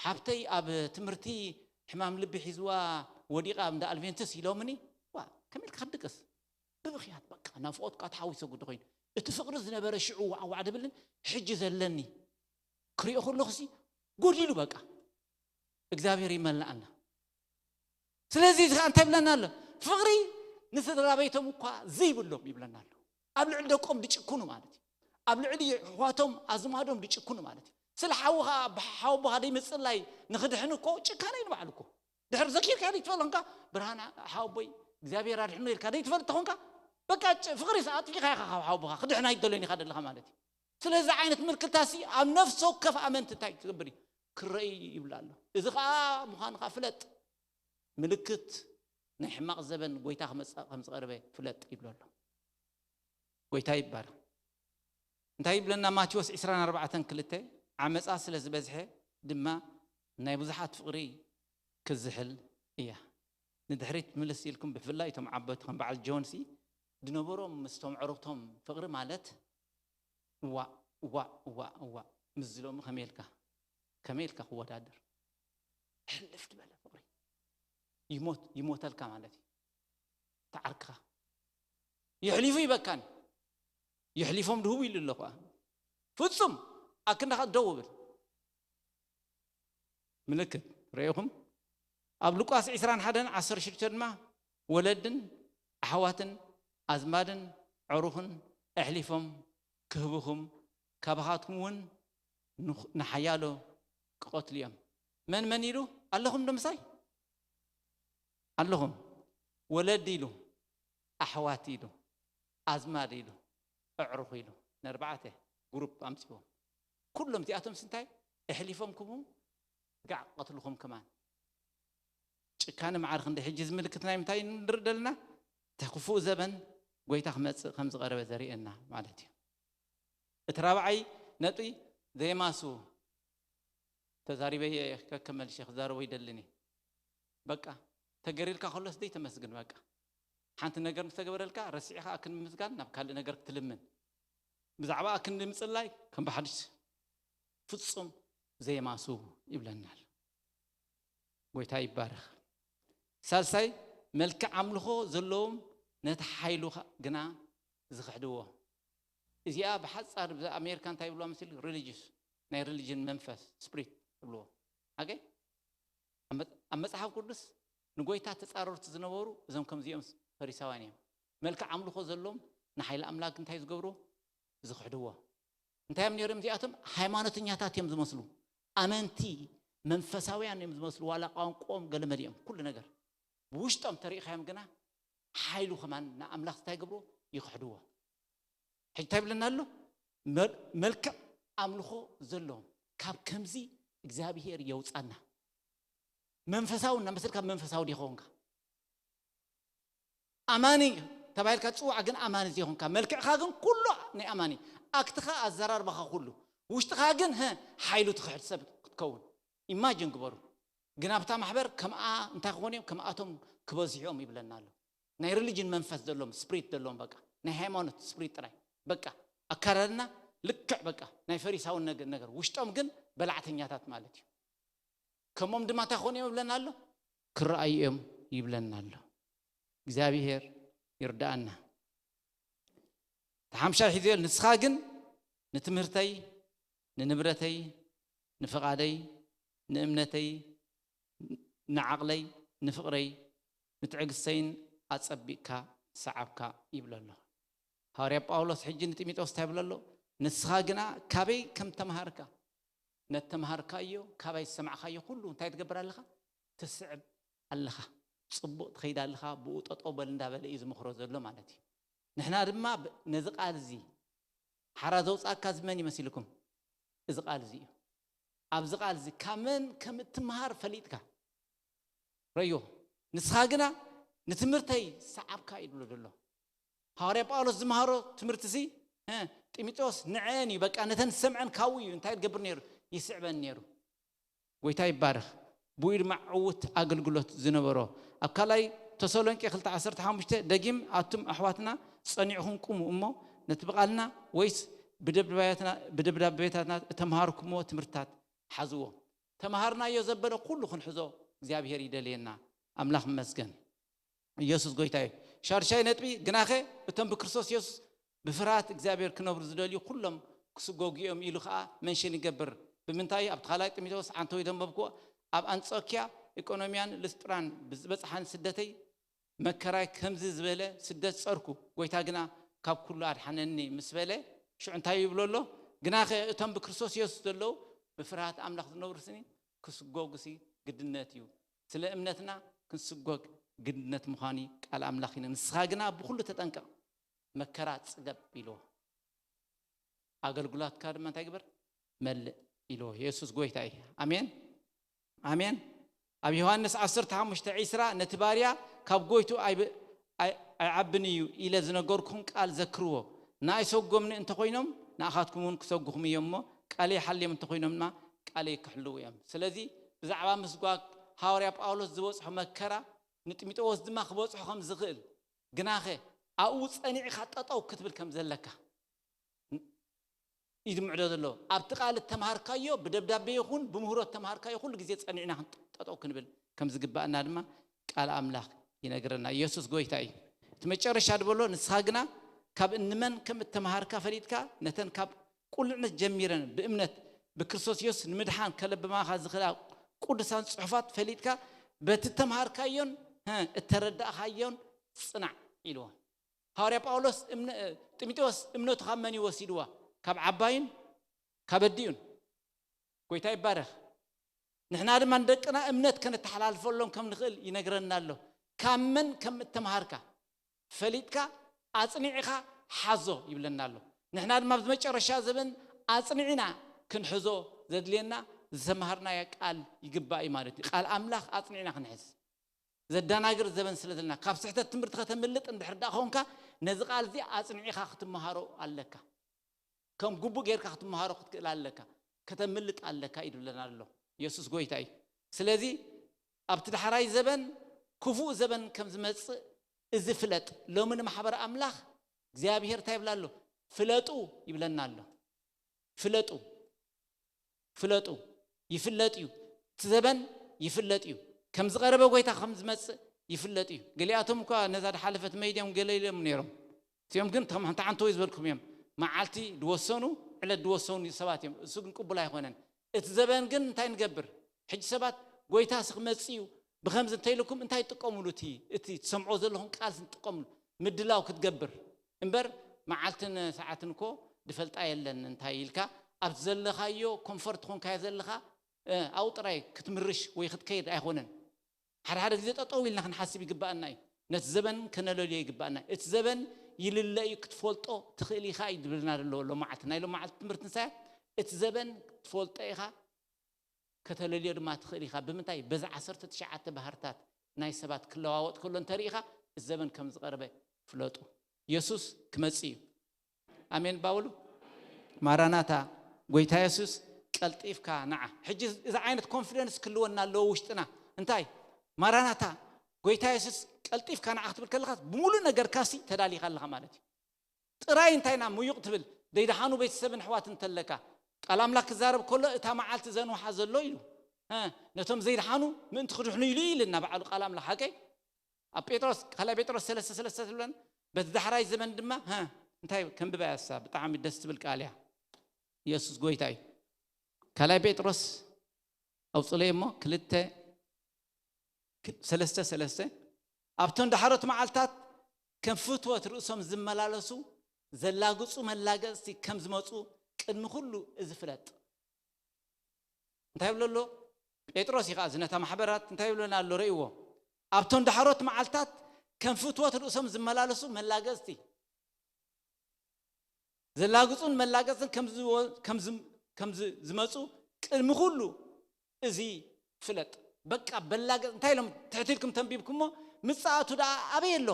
ሓብተይ ኣብ ትምህርቲ ሕማም ልቢ ሒዝዋ ወዲቓ እንዳ ኣልቬንትስ ኢሎምኒ ዋ ከመይ ኢልካ ክትድቅስ ብብኽያት በቃ ናፍቖት ካ ተሓዊሰ ጉዲ ኮይኑ እቲ ፍቕሪ ዝነበረ ሽዑ ዋዕዋዕ ድብልን ሕጂ ዘለኒ ክሪኦ ከለኹሲ ጎዲሉ በቃ እግዚኣብሔር ይመልኣና ስለዚ እዚ ከዓ እንታይ ይብለና ኣሎ ፍቕሪ ንስድራ ቤቶም እኳ ዘይብሎም ይብለና ኣሎ ኣብ ልዕሊ ደቆም ድጭክኑ ማለት እዩ ኣብ ልዕሊ ኣሕዋቶም ኣዝማዶም ድጭክኑ ማለት እዩ ስለ ሓውኻ ሓወቦኻ ደይምፅላይ ንኽድሕን እኮ ጭካነ እዩ ንባዕሉ እኮ ድሕር ዘኪርካ ደይ ትፈልጥ ኮንካ ብርሃን ሓወቦይ እግዚኣብሔር ኣድሕኖ ኢልካ ደይ ትፈልጥ ተኾንካ በቃ ፍቕሪ ኣጥፊኻ ኢኻ ካብ ሓወቦኻ ክድሕን ኣይደሎን ኢኻ ደለኻ ማለት እዩ ስለዚ ዓይነት ምልክታሲ ኣብ ነፍሲ ወከፍ ኣመንቲ እንታይ ትገብር እዩ ክረኢ ይብላ ኣሎ እዚ ከዓ ምዃንካ ፍለጥ ምልክት ናይ ሕማቕ ዘበን ጎይታ ክመፅእ ከም ዝቐረበ ፍለጥ ይብሎ ኣሎ ጎይታ ይባረክ እንታይ ይብለና ማቴዎስ ዕስራን ኣርባዕተን ክልተ ዓመፃ ስለ ዝበዝሐ ድማ ናይ ብዙሓት ፍቕሪ ክዝሕል እያ ንድሕሪት ምልስ ኢልኩም፣ ብፍላይ እቶም ዓበይቲ ከም በዓል ጆንሲ ዝነበሮም ምስቶም ዕሩኽቶም ፍቕሪ ማለት፣ እዋ እዋ እዋ እዋ፣ ምስ ዝለሙ ከመይ ኢልካ፣ ከመይ ኢልካ ክወዳደር? ሕልፍ ዝበለ ፍቕሪ። ይሞት ይሞተልካ ማለት እዩ። ተዓርክኻ የሕሊፉ ይበካን፣ የሕሊፎም ድህቡ ኢሉ ኣሎ ኸዓ። ፍጹም ኣክንዳኻ ደው ብል። ምልክት ርኢኹም? ኣብ ሉቃስ ዕስራን ሓደን ዓሰርተ ሽዱሽተ ድማ፣ ወለድን ኣሕዋትን ኣዝማድን ዕሩኽን ኣሕሊፎም ክህብኹም፣ ካባኻትኩም እውን ንኽ- ንሓያሎ ክቐትሉ እዮም። መን መን ኢሉ? ኣለኹም ዶ ምሳይ? ኣለኹም? ወለድ ኢሉ፣ ኣሕዋት ኢሉ፣ ኣዝማድ ኢሉ፣ ኣዕሩኽ ኢሉ፣ ንኣርባዕተ ግሩፕ ኣምጺዎም። ኩሎም እዚኣቶም ስንታይ ኣሕሊፎም ክህቡ፣ ጋዕ ክቐትልኹም ከማን። ጭካነ ማዕረ ክንዲ ሕጂ እዚ ምልክት ናይ ምንታይ ንርኢ ዘለና? እቲ ክፉእ ዘበን ጎይታ ክመጽእ ከም ዝቐረበ ዘርእየና ማለት እዩ። እቲ ራብዓይ ነጥቢ፣ ዘይማሱ። ተዛሪበ እየ፣ ከከም መልሼ ክዛረቦ ይደልን እየ። በቃ ተገሪልካ ከሎስ ደይ ተመስግን። በቃ ሓንቲ ነገር ምስ ተገበረልካ ረሲዕኻ ኣክን ምምስጋን ናብ ካልእ ነገር ክትልምን፣ ብዛዕባ ኣክን ምጽላይ ከም ብሓድሽ ፍጹም ዘይማሱ ይብለናል። ጎይታ ይባረኽ። ሳልሳይ፣ መልክዕ ኣምልኾ ዘለዎም ነቲ ሓይሉ ኸ- ግና ዝኽሕድዎ። እዚኣ ብሓጻር ብዛ ኣሜሪካ እንታይ ይብልዋ መሲሉ? ሪሊጅስ፣ ናይ ሪሊጅን መንፈስ፣ ስፕሪት ይብልዎ። ኣገ ኣብ መጽ- ኣብ መጽሓፍ ቅዱስ ንጎይታ ተጻረርቲ ዝነበሩ እዞም ከምዚኦም ፈሪሳውያን እዮም። መልክዕ ኣምልኾ ዘለዎም ንሓይሊ ኣምላክ እንታይ ዝገብርዎ? ዝኽሕድዎ። እንታይ እዮም ነይሮም እዚኣቶም? ሃይማኖተኛታት እዮም ዝመስሉ፣ ኣመንቲ መንፈሳውያን እዮም ዝመስሉ። ዋላ ቋንቋኦም ገለመሊኦም፣ ኩሉ ነገር ብውሽጦም ተሪኢኻዮም፣ ግና ሓይሉ ከማን ንኣምላኽ እንታይ ገብርዎ? ይኽሕድዎ። ሕጂ እንታይ ይብለና ኣሎ? መል- መልክዕ ኣምልኾ ዘለዎም። ካብ ከምዚ እግዚኣብሄር የውፃና። መንፈሳዊ እናመሰልካ መንፈሳዊ ዲኾንካ? ኣማኒ ተባሂልካ ትፅዋዕ፣ ግን ኣማኒ ዘይኮንካ፣ መልክዕካ ግን ኩሉ ናይ ኣማኒ፣ ኣክትኻ፣ ኣዘራርባኻ ኩሉ፣ ውሽጥኻ ግን ህ ሓይሉ ትኽሕድ ሰብ ክትከውን። ኢማጅን ግበሩ። ግን ኣብታ ማሕበር ከምኣ እንታይ ክኾኑ እዮም? ከምኣቶም ክበዝሑ እዮም ይብለና ኣሎ። ናይ ሪሊጅን መንፈስ ዘለዎም፣ ስፕሪት ዘለዎም፣ በቃ ናይ ሃይማኖት ስፕሪት ጥራይ፣ በቃ ኣካዳድና ልክዕ በቃ ናይ ፈሪሳውን ነገ- ነገር፣ ውሽጦም ግን በላዕተኛታት ማለት እዩ። ከምኦም ድማ እንታይ ክኾኑ እዮም ይብለና ኣሎ? ክረኣዩ እዮም ይብለና ኣሎ። እግዚኣብሄር ይርዳኣና። ተሓምሻይ ሒዙ ይብል፣ ንስኻ ግን ንትምህርተይ፣ ንንብረተይ፣ ንፍቓደይ፣ ንእምነተይ፣ ንዓቕለይ፣ ንፍቕረይ፣ ንትዕግስተይን ኣጸቢቕካ ሰዓብካ ይብሎ ኣሎ። ሃዋርያ ጳውሎስ ሕጂ ንጢሞቴዎስ እንታይ ይብሎ ኣሎ? ንስኻ ግና ካበይ ከም ተምሃርካ፣ ነተምሃርካዮ፣ ካባይ ዝሰማዕካዮ ኩሉ እንታይ ትገብር ኣለኻ? ትስዕብ ኣለኻ። ጽቡቕ ትኸይድ ኣለኻ፣ ብኡ ጠጠው በል እንዳበለ እዩ ዝምኽሮ ዘሎ ማለት እዩ። ንሕና ድማ ብ- ነዚ ቃል እዚ ሓራ ዘውጻእካ እዚ መን እዩ መሲልኩም? እዚ ቃል እዚ እዩ። ኣብዚ ቃል እዚ ካብ መን ከም እትምሃር ፈሊጥካ ረዮ። ንስኻ ግና ንትምህርተይ ሰዓብካ እዩ ዝብሎ ዘሎ። ሃዋርያ ጳውሎስ ዝመሃሮ ትምህርቲ እዚ እ፣ ጢሞቴዎስ ንዐን እዩ፣ በቃ ነተን ዝሰምዐን ካብኡ እዩ እንታይ ዝገብር ነይሩ? ይስዕበን ነይሩ። ጎይታ ይባረኽ። ብኡ ድማ ዕውት ኣገልግሎት ዝነበሮ። ኣብ ካልኣይ ተሰሎንቄ ክልተ ዓሰርተ ሓሙሽተ ደጊም ኣቱም ኣሕዋትና ጸኒዕኹም ቁሙ እሞ ነቲ ብቓልና ወይስ ብደብዳቤታትና ብደብዳቤታትና እተምሃርኩምዎ ትምህርትታት ሓዝዎ። ተምሃርናዮ ዘበለ ኩሉ ክንሕዞ እግዚኣብሔር ይደልየና። ኣምላኽ ይመስገን። ኢየሱስ ጎይታ እዩ። ሻድሻይ ነጥቢ ግናኸ እቶም ብክርስቶስ ኢየሱስ ብፍርሃት እግዚኣብሔር ክነብሩ ዝደልዩ ኩሎም ክስጎጉ እዮም ኢሉ ኸዓ መንሽን ይገብር። ብምንታይ? ኣብቲ ካልኣይ ጢሞቴዎስ ዓንተው ዘንበብክዎ ኣብ ኣንጾኪያ ኢቆኖምያን ልስጥራን ብዝበጽሓን ስደተይ መከራይ ከምዚ ዝበለ ስደት ጸርኩ፣ ጎይታ ግና ካብ ኩሉ ኣድሓነኒ ምስ በለ ሽዑ እንታይ ይብሎ ኣሎ? ግናኸ እቶም ብክርስቶስ ኢየሱስ ዘለዉ ብፍርሃት ኣምላኽ ዝነብሩ ስኒ ክስጎጉሲ ግድነት እዩ። ስለ እምነትና ክንስጎግ ግድነት ምዃኑ ቃል ኣምላኽ ይነ ንስኻ ግና ብኹሉ ተጠንቀቕ፣ መከራ ጽገብ ኢልዎ። ኣገልግሎትካ ድማ እንታይ ግበር? መልእ ኢልዎ። የሱስ ጎይታ እዩ። ኣሜን ኣሜን። ኣብ ዮሃንስ ዓሰርተ ሓሙሽተ ዕስራ ነቲ ባርያ ካብ ጎይቱ ኣይብ- ኣይ- ኣይዓብን እዩ ኢለ ዝነገርኩም ቃል ዘክርዎ። ንኣይ ሰጎምኒ እንተኾይኖም ንኣኻትኩም እውን ክሰጉኹም እዮም እሞ ቃለይ ሓልዮም እንተኾይኖም ድማ ቃለይ ክሕልዉ እዮም። ስለዚ ብዛዕባ ምስጓግ ሃዋርያ ጳውሎስ ዝበፅሖ መከራ ንጢሞቴዎስ ድማ ክበጽሖ ከም ዝኽእል፣ ግናኸ ኣብኡ ጸኒዕኻ ጠጠው ክትብል ከም ዘለካ እዩ ዝምዕዶ ዘሎ። ኣብቲ ቃል እተምሃርካዮ፣ ብደብዳቤ ይኹን ብምህሮ እተምሃርካዮ፣ ኩሉ ግዜ ጸኒዕና ክንጠጠው ክንብል ከም ዝግባእና ድማ ቃል ኣምላኽ ይነግረና። ኢየሱስ ጎይታ እዩ። እቲ መጨረሻ ዝበሎ፣ ንስኻ ግና ካብ እንመን ከም እተምሃርካ ፈሊጥካ፣ ነተን ካብ ቁልዕነት ጀሚረን ብእምነት ብክርስቶስ ኢየሱስ ንምድሓን ከለብማኻ ዝኽእላ ቅዱሳን ጽሑፋት ፈሊጥካ፣ በቲ እተምሃርካዮን፣ እ፣ እተረዳእካዮን ጽናዕ ኢልዎ። ሃዋርያ ጳውሎስ እምነ-፣ ጢሞቴዎስ እምነቱ ካብ መን እዩ ወሲድዋ? ካብ ዓባዩን ካብ ኣዲኡን። ጎይታ ይባረኽ። ንሕና ድማ ንደቅና እምነት ከነተሓላልፈሎም ከም ንኽእል ይነግረና ኣሎ። ካብ መን ከም እተምሃርካ ፈሊጥካ ኣጽኒዕኻ ሓዞ ይብለና ኣሎ። ንሕና ድማ ኣብዚ መጨረሻ ዘበን ኣጽኒዕና ክንሕዞ ዘድልየና ዝተምሃርናዮ ቃል ይግባእ እዩ ማለት እዩ። ቃል ኣምላኽ ኣጽኒዕና ክንሕዝ። ዘዳናግር ዘበን ስለ ዘለና፣ ካብ ስሕተት ትምህርቲ ከተምልጥ እንድሕር ደኣ ኾንካ፣ ነዚ ቃል እዚ ኣጽኒዕኻ ክትመሃሮ ኣለካ። ከም ግቡእ ጌርካ ክትመሃሮ ክትክእል ኣለካ። ከተምልጥ ኣለካ እዩ ዝብለና ኣሎ። ኢየሱስ ጎይታ እዩ። ስለዚ ኣብቲ ዳሕራይ ዘበን ክፉእ ዘበን ከም ዝመጽእ እዚ ፍለጥ። ሎሚ ንማሕበር ኣምላኽ እግዚኣብሔር እንታይ ይብላ ኣሎ? ፍለጡ ይብለና ኣሎ። ፍለጡ፣ ፍለጡ፣ ይፍለጥ እዩ። እቲ ዘበን ይፍለጥ እዩ። ከም ዝቐረበ ጎይታ ከም ዝመጽእ ይፍለጥ እዩ። ገሊኣቶም እኳ ነዛ ዝሓለፈት መይድዮም ገለ ኢሎም ነይሮም። እዚኦም ግን ከም ሓንቲ ዓንቶ ዝበልኩም እዮም። መዓልቲ ድወሰኑ፣ ዕለት ድወሰኑ ሰባት እዮም። እሱ ግን ቅቡል ኣይኮነን። እቲ ዘበን ግን እንታይ ንገብር? ሕጂ ሰባት ጎይታ ሲ ክመጽእ እዩ፣ ብኸምዚ እንተኢልኩም እንታይ ትጥቀሙሉ? እቲ፣ እቲ ትሰምዖ ዘለኹም ቃል ሲ ትጥቀሙሉ ምድላው ክትገብር እምበር፣ መዓልትን ሰዓትን እኮ ድፈልጣ የለን። እንታይ ኢልካ ኣብቲ ዘለኻዮ ኮንፈርት ኮንካዮ ዘለኻ፣ እ፣ ኣብኡ ጥራይ ክትምርሽ ወይ ክትከይድ ኣይኮነን። ሓደ ሓደ ግዜ ጠጠው ኢልና ክንሓስብ ይግባኣና እዩ። ነቲ ዘበን ከነለልዮ ይግባኣና እዩ። እቲ ዘበን ይልለ እዩ፣ ክትፈልጦ ትኽእል ኢኻ እዩ ዝብልና ዘሎ ሎማዓልቲ። ናይ ሎማዓልቲ ትምህርቲ ንሳያ፣ እቲ ዘበን ክትፈልጦ ኢኻ፣ ከተለልዮ ድማ ትኽእል ኢኻ። ብምንታይ? በዚ ዓሰርተ ትሽዓተ ባህርታት ናይ ሰባት ክለዋወጥ ከሎ እንተርኢኻ፣ እቲ ዘበን ከም ዝቐረበ ፍለጡ። የሱስ ክመጽእ እዩ። ኣሜን ባውሉ። ማራናታ፣ ጎይታ የሱስ ቀልጢፍካ ንዓ። ሕጂ እዚ ዓይነት ኮንፊደንስ ክልወና ኣለዎ ውሽጥና። እንታይ? ማራናታ፣ ጎይታ የሱስ ቀልጢፍካ ንዓ ክትብል ከለኻ፣ ብምሉእ ነገርካሲ ተዳሊኻ ኣለኻ ማለት እዩ። ጥራይ እንታይ ኢና ምዩቕ ትብል? ደይደሓኑ ቤተሰብን ኣሕዋትን እንተለካ፣ ቃል ኣምላኽ ክዛረብ ከሎ፣ እታ መዓልቲ ዘንውሓ ዘሎ ኢሉ፣ እ፣ ነቶም ዘይደሓኑ ምእንቲ ክድሕኑ ኢሉ እዩ ኢልና ባዕሉ ቃል ኣምላኽ። ሓቀይ? ኣብ ጴጥሮስ፣ ካልኣይ ጴጥሮስ ሰለስተ ሰለስተ ትብለን፣ በቲ ዳሕራይ ዘመን ድማ፣ እ፣ እንታይ ከንብባ እያ እሳ? ብጣዕሚ ደስ ትብል ቃል እያ። ኢየሱስ ጎይታ እዩ። ካልኣይ ጴጥሮስ ኣውፅለይ እሞ፣ ክልተ፣ ክ-፣ ሰለስተ ሰለስተ፣ ኣብቶም ዳሕሮት መዓልታት ከም ፍትወት ርእሶም ዝመላለሱ ዘላግጹ መላገጽቲ ከም ዝመጹ ቅድሚ ኩሉ እዚ ፍለጥ። እንታይ ይብሎ ኣሎ? ጴጥሮስ እዩ ከኣ፣ እዚ ነታ ማሕበራት እንታይ ይብለና ኣሎ? ርእይዎ። ኣብቶም ዳሕሮት መዓልታት ከም ፍትወት ርእሶም ዝመላለሱ መላገጽቲ፣ ዘላግጹን መላገጽን ከም ዝወ-፣ ከም ዝም-፣ ከም ዝ-፣ ዝመጹ ቅድሚ ኩሉ እዚ ፍለጥ። በቃ በላገጽ እንታይ ኢሎም ትሕት ኢልኩም ተንቢብኩሞ፣ ምጽኣቱ ደኣ ኣበይ ኣሎ?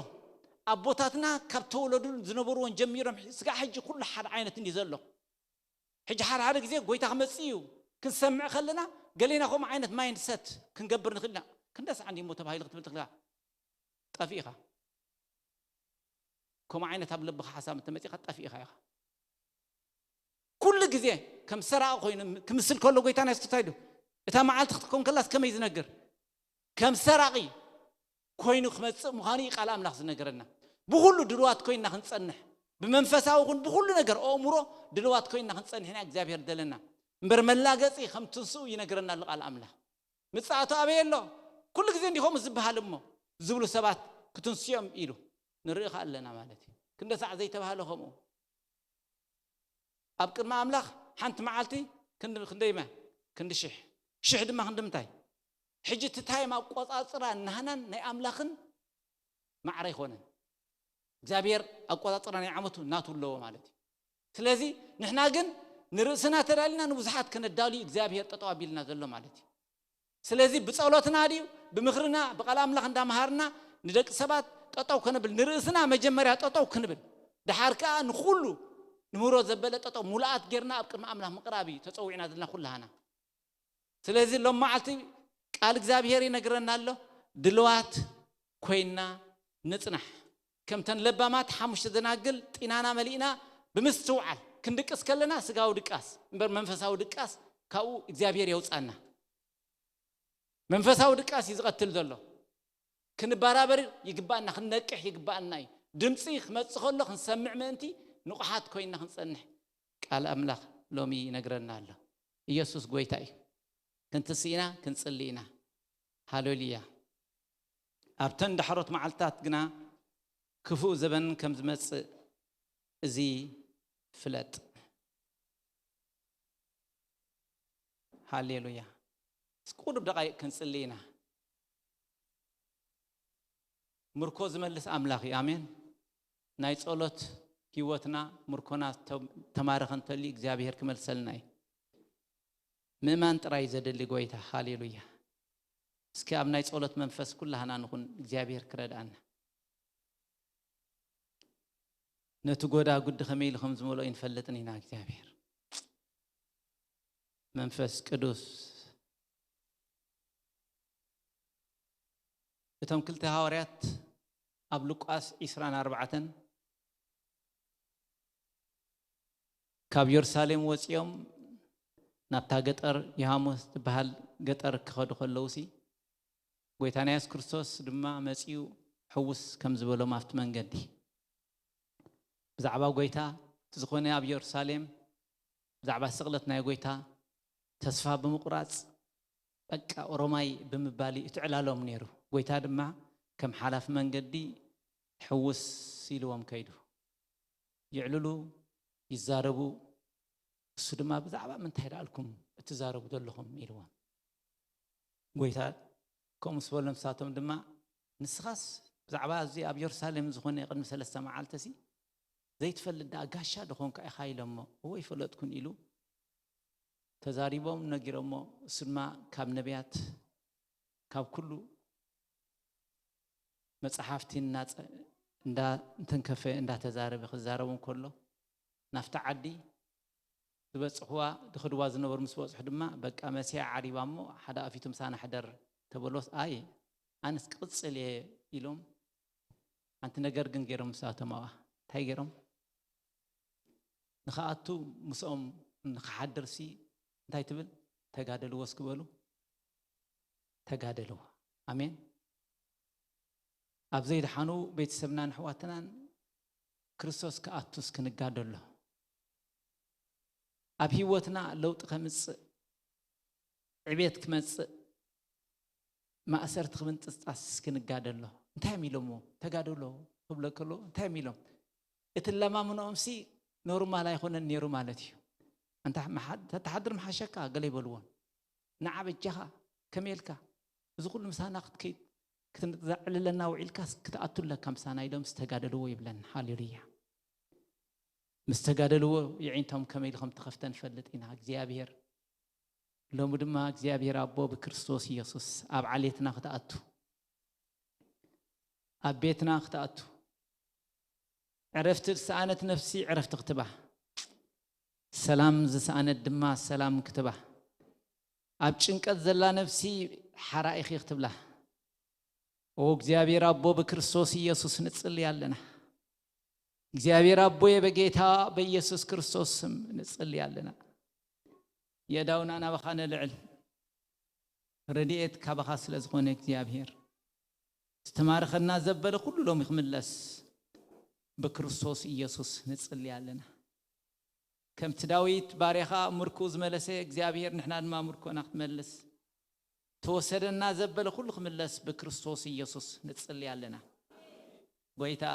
ኣቦታትና ካብ ተወለዱ ዝነበርዎን ጀሚሮም ስጋዕ ሕጂ ኩሉ ሓደ ዓይነት እንዲ ዘሎ። ሕጂ ሓደ ሓደ ግዜ ጎይታ ክመጽእ እዩ ክንሰምዕ ከለና፣ ገሌና ከምኡ ዓይነት ማይንድሰት ክንገብር ንኽእል ኢና። ክንደይ ሰዓት እንዲሞ ተባሂሉ ክትብል ትኽእልካ? ጠፊእኻ። ከምኡ ዓይነት ኣብ ልብኻ ሓሳብ እንተመጺኻ ጠፊእኻ ኢኻ። ኩሉ ግዜ ከም ሰራቒ ኮይኑ ክምስል ከሎ ጎይታ ናይ ስክታይ ዶ? እታ መዓልቲ ክትኮን ከላስ ከመይ ዝነግር? ከም ሰራቒ ኮይኑ ክመጽእ ምዃኑ እዩ ቃል ኣምላኽ ዝነገረና። ብኹሉ ድልዋት ኮይንና ክንጸንሕ፣ ብመንፈሳዊ ኹን ብኹሉ ነገር ኣእምሮ ድልዋት ኮይንና ክንጸንሕ ኢና እግዚኣብሔር ደለና። እምበር መላገጺ ከም ትንስኡ ይነግረና ኣሎ ቃል ኣምላኽ። ምጽኣቱ ኣበይ ኣሎ? ኩሉ ግዜ እንዲኾም ዝበሃል እሞ ዝብሉ ሰባት ክትንስዮም ኢሉ ንርኢ ከኣ ኣለና ማለት እዩ። ክንደ ሳዕ ዘይተባህለ ከምኡ። ኣብ ቅድሚ ኣምላኽ ሓንቲ መዓልቲ ክንዲ፣ ክንደይ መ-? ክንዲ ሽሕ። ሽሕ ድማ ክንዲ ምንታይ? ሕጂ እቲ ታይም ኣቆጻጽራ ናህናን ናይ ኣምላኽን ማዕረ ኣይኮነን። እግዚኣብሔር ኣቆጻጽራ ናይ ዓመቱ ናቱ ኣለዎ ማለት እዩ። ስለዚ ንሕና ግን ንርእስና ተዳሊና ንብዙሓት ከነዳልዩ እግዚኣብሔር ጠጠው ኣቢልና ዘሎ ማለት እዩ። ስለዚ ብጸሎትና ድዩ፣ ብምኽርና፣ ብቃል ኣምላኽ እንዳመሃርና ንደቂ ሰባት ጠጠው ከነብል፣ ንርእስና መጀመርያ ጠጠው ክንብል፣ ደሓር ከኣ ንኹሉ ንምህሮ ዘበለ ጠጠው ሙሉኣት ጌርና ኣብ ቅድሚ ኣምላኽ ምቕራብ እዩ ተጸዊዕና ዘለና ኩላህና። ስለዚ ሎም መዓልቲ ቃል እግዚኣብሔር ይነግረና ኣሎ፣ ድልዋት ኮይና ንጽናሕ። ከምተን ለባማት ሓሙሽተ ደናግል ጢናና መሊእና ብምስትውዓል ክንድቅስ ከለና ስጋዊ ድቃስ እምበር መንፈሳዊ ድቃስ ካብኡ እግዚኣብሔር የውጻና። መንፈሳዊ ድቃስ እዩ ዝቐትል ዘሎ። ክንበራበር ይግባኣና፣ ክንነቅሕ ይግባኣና እዩ። ድምፂ ክመፅእ ከሎ ክንሰምዕ ምእንቲ ንቑሓት ኮይንና ክንፀንሕ ቃል ኣምላኽ ሎሚ ይነግረና ኣሎ። ኢየሱስ ጎይታ እዩ። ክንትስእ ኢና፣ ክንጽሊ ኢና። ሃሌሉያ። ኣብተን ዳሕሮት መዓልትታት ግና ክፉእ ዘበን ከም ዝመጽእ እዚ ፍለጥ። ሃሌሉያ። እስኪ ቁሩብ ደቓይቕ ክንጽሊ ኢና። ምርኮ ዝመልስ ኣምላኽ እዩ። ኣሜን። ናይ ጸሎት ህይወትና ምርኮና ተ-፣ ተማረኸ እንተልዩ እግዚኣብሔር ክመልሰልና እዩ። ምእማን ጥራይ ዘደሊ ጎይታ። ሃሌሉያ። እስኪ ኣብ ናይ ጸሎት መንፈስ ኩላህና ንኹን፣ እግዚኣብሔር ክረድኣና። ነቲ ጎዳ ጉዲ ከመይ ኢሉ ከም ዝመልኦ ይንፈልጥን ኢና እግዚኣብሔር። መንፈስ ቅዱስ። እቶም ክልተ ሃዋርያት ኣብ ሉቃስ ዒስራን ኣርባዕተን ካብ የሩሳሌም ወጺኦም ናብታ ገጠር የሃሞስ ትበሃል ገጠር ክኸዱ ከለውሲ፣ ጎይታና የሱስ ክርስቶስ ድማ መጺኡ ሕውስ ከም ዝበሎም ኣብቲ መንገዲ ብዛዕባ ጎይታ እቲ ዝኾነ ኣብ የሩሳሌም ብዛዕባ ስቕለት ናይ ጎይታ ተስፋ ብምቑራጽ፣ በቃ ኦሮማይ ብምባል እዩ እቲ ዕላሎም ነይሩ። ጎይታ ድማ ከም ሓላፊ መንገዲ ሕውስ ኢልዎም ከይዱ። ይዕልሉ፣ ይዛረቡ። እሱ ድማ ብዛዕባ ምንታይ ደኣልኩም እትዛረቡ ዘለኹም ኢልዎም። ጎይታ ከምኡ ምስ በሎም ንሳቶም ድማ ንስኻስ ብዛዕባ እዚ ኣብ የሩሳሌም ዝኾነ ቅድሚ ሰለስተ መዓልትሲ ዘይትፈልጥ ደኣ ጋሻ ዶ ኾንካ ኢኻ ኢሎሞ። እወ ይፈለጥኩን ኢሉ ተዛሪቦም ነጊሮሞ። እሱ ድማ ካብ ነቢያት ካብ ኩሉ መጽሓፍቲ እናጸ-፣ እንዳ-፣ እንተንከፈ እንዳተዛረበ ክዛረቡ እንከሎ ናብታ ዓዲ ዝበጽሕዋ ድኽድዋ ዝነበሩ ምስ በጽሑ ድማ በቃ መሲያ ዓሪባ እሞ ሓደ ኣፊቱ ምሳና ሕደር ተበሎስ ኣይ ኣነስ ክቕጽል እየ ኢሎም ሓንቲ ነገር ግን ገይሮም ንሳቶም ኣብኣ እንታይ ገይሮም ንኽኣቱ ምስኦም ንኽሓድርሲ እንታይ ትብል ተጋደልዎ እስኪ በሉ ተጋደልዎ ኣሜን ኣብ ዘይደሓኑ ቤተሰብናን ኣሕዋትናን ክርስቶስ ክኣቱስ ክንጋደሎ ኣብ ህይወትና ለውጢ ከምፅእ ዕቤት ክመፅእ ማእሰርቲ ክምንጥስጣስ ክንጋደሎ እንታይ እዮም ኢሎሞ ተጋደሎ ክብሎ ከሎ እንታይ እዮም ኢሎም እቲ ለማምኖኦም ሲ ኖርማል ኣይኮነን ነይሩ ማለት እዩ እንታ ተተሓድር መሓሸካ ገለ ይበልዎም ንዓ በጃኻ ከመይ ኢልካ እዚ ኩሉ ምሳና ክትከይድ ክትዘዕልለና ውዒልካ ክትኣቱ ኣለካ ምሳና ኢሎም ዝተጋደልዎ ይብለና ሃሌሉያ ምስ ተጋደልዎ የዒንቶም ከመይ ኢሉ ከም ተኸፍተ ንፈልጥ ኢና እግዚኣብሔር ሎሚ ድማ እግዚኣብሔር ኣቦ ብክርስቶስ ኢየሱስ ኣብ ዓሌትና ክትኣቱ ኣብ ቤትና ክትኣቱ ዕረፍቲ ዝሰኣነት ነፍሲ ዕረፍቲ ክትባ ሰላም ዝሰኣነት ድማ ሰላም ክትባ ኣብ ጭንቀት ዘላ ነፍሲ ሓራ ኢኺ ክትብላ ኦ እግዚኣብሔር ኣቦ ብክርስቶስ ኢየሱስ ንጽሊ ኣለና እግዚኣብሔር ኣቦየ በጌታ በኢየሱስ ክርስቶስ ስም ንጽሊ ኣለና የዳውና ናባኻ ነልዕል ረድኤት ካባኻ ስለ ዝኾነ እግዚኣብሔር ዝተማረኸና ዘበለ ኩሉ ሎሚ ክምለስ ብክርስቶስ ኢየሱስ ንጽሊ ኣለና ከምቲ ዳዊት ባርያኻ ምርኮ ዝመለሰ እግዚኣብሔር ንሕና ድማ ምርኮና ክትመልስ ተወሰደና ዘበለ ኩሉ ክምለስ ብክርስቶስ ኢየሱስ ንጽሊ ኣለና ጎይታ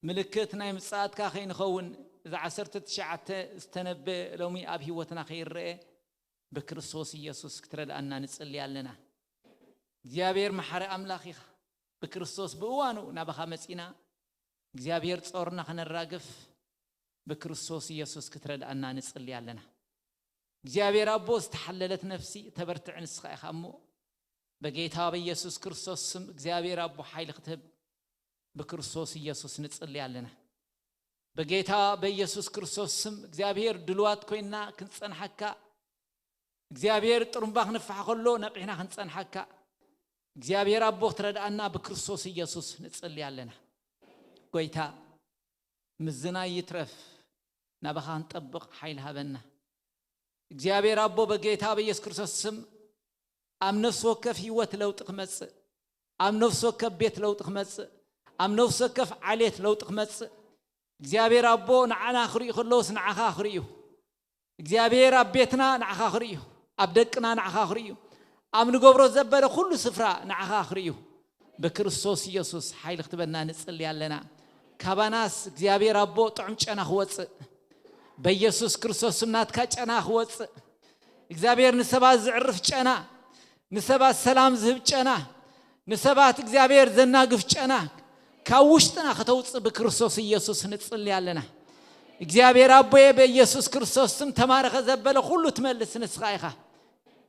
ምልክት ናይ ምጽኣትካ ከይንኸውን እዚ ዓሰርተ ትሽዓተ ዝተነበ ሎሚ ኣብ ህይወትና ከይረአ ብክርስቶስ ኢየሱስ ክትረድኣና ንጽሊ ኣለና እግዚኣብሔር መሓሪ ኣምላኽ ኢኻ ብክርስቶስ ብእዋኑ ናባኻ መጺና እግዚኣብሔር ጾርና ከነራግፍ ብክርስቶስ ኢየሱስ ክትረድኣና ንጽሊ ኣለና እግዚኣብሔር ኣቦ ዝተሓለለት ነፍሲ ተበርትዕ ንስኻ ኢኻ እሞ በጌታ በኢየሱስ ክርስቶስ ስም እግዚኣብሔር ኣቦ ሓይሊ ክትህብ ብክርስቶስ ኢየሱስ ንጽሊ ኣለና በጌታ በኢየሱስ ክርስቶስ ስም እግዚኣብሔር ድልዋት ኮይና ክንጸንሓካ እግዚኣብሔር ጥሩምባ ክንፋሕ ከሎ ነቂሕና ክንጸንሓካ እግዚኣብሔር ኣቦ ክትረድኣና ብክርስቶስ ኢየሱስ ንጽሊ ኣለና። ጎይታ፣ ምዝናይ ይትረፍ፣ ናባኻ ክንጠብቕ ሓይሊ ሃበና። እግዚኣብሔር ኣቦ፣ በጌታ በኢየሱስ ክርስቶስ ስም ኣብ ነፍሲ ወከፍ ህይወት ለውጢ ክመጽእ፣ ኣብ ነፍሲ ወከፍ ቤት ለውጢ ክመጽእ፣ ኣብ ነፍሲ ወከፍ ዓሌት ለውጢ ክመጽእ፣ እግዚኣብሔር ኣቦ ንዓና ክርእዩ ከለውስ ንዓኻ ክርእዩ፣ እግዚኣብሔር ኣብ ቤትና ንዓኻ ክርእዩ፣ ኣብ ደቅና ንዓኻ ክርእዩ፣ ኣብ ንገብሮ ዘበለ ኩሉ ስፍራ ንዓኻ ክርእዩ ብክርስቶስ ኢየሱስ ሓይሊ ክትበና ንጽሊ ኣለና። ካባናስ እግዚኣብሔር ኣቦ ጥዑም ጨና ክወጽእ፣ በኢየሱስ ክርስቶስ ስም ናትካ ጨና ክወጽእ፣ እግዚኣብሔር ንሰባት ዝዕርፍ ጨና፣ ንሰባት ሰላም ዝህብ ጨና፣ ንሰባት እግዚኣብሔር ዘናግፍ ጨና ካብ ውሽጥና ከተውጽእ ብክርስቶስ ኢየሱስ ንጽሊ ኣለና። እግዚኣብሔር ኣቦየ፣ በኢየሱስ ክርስቶስ ስም ተማረኸ ዘበለ ኩሉ ትመልስ ንስኻ ኢኻ።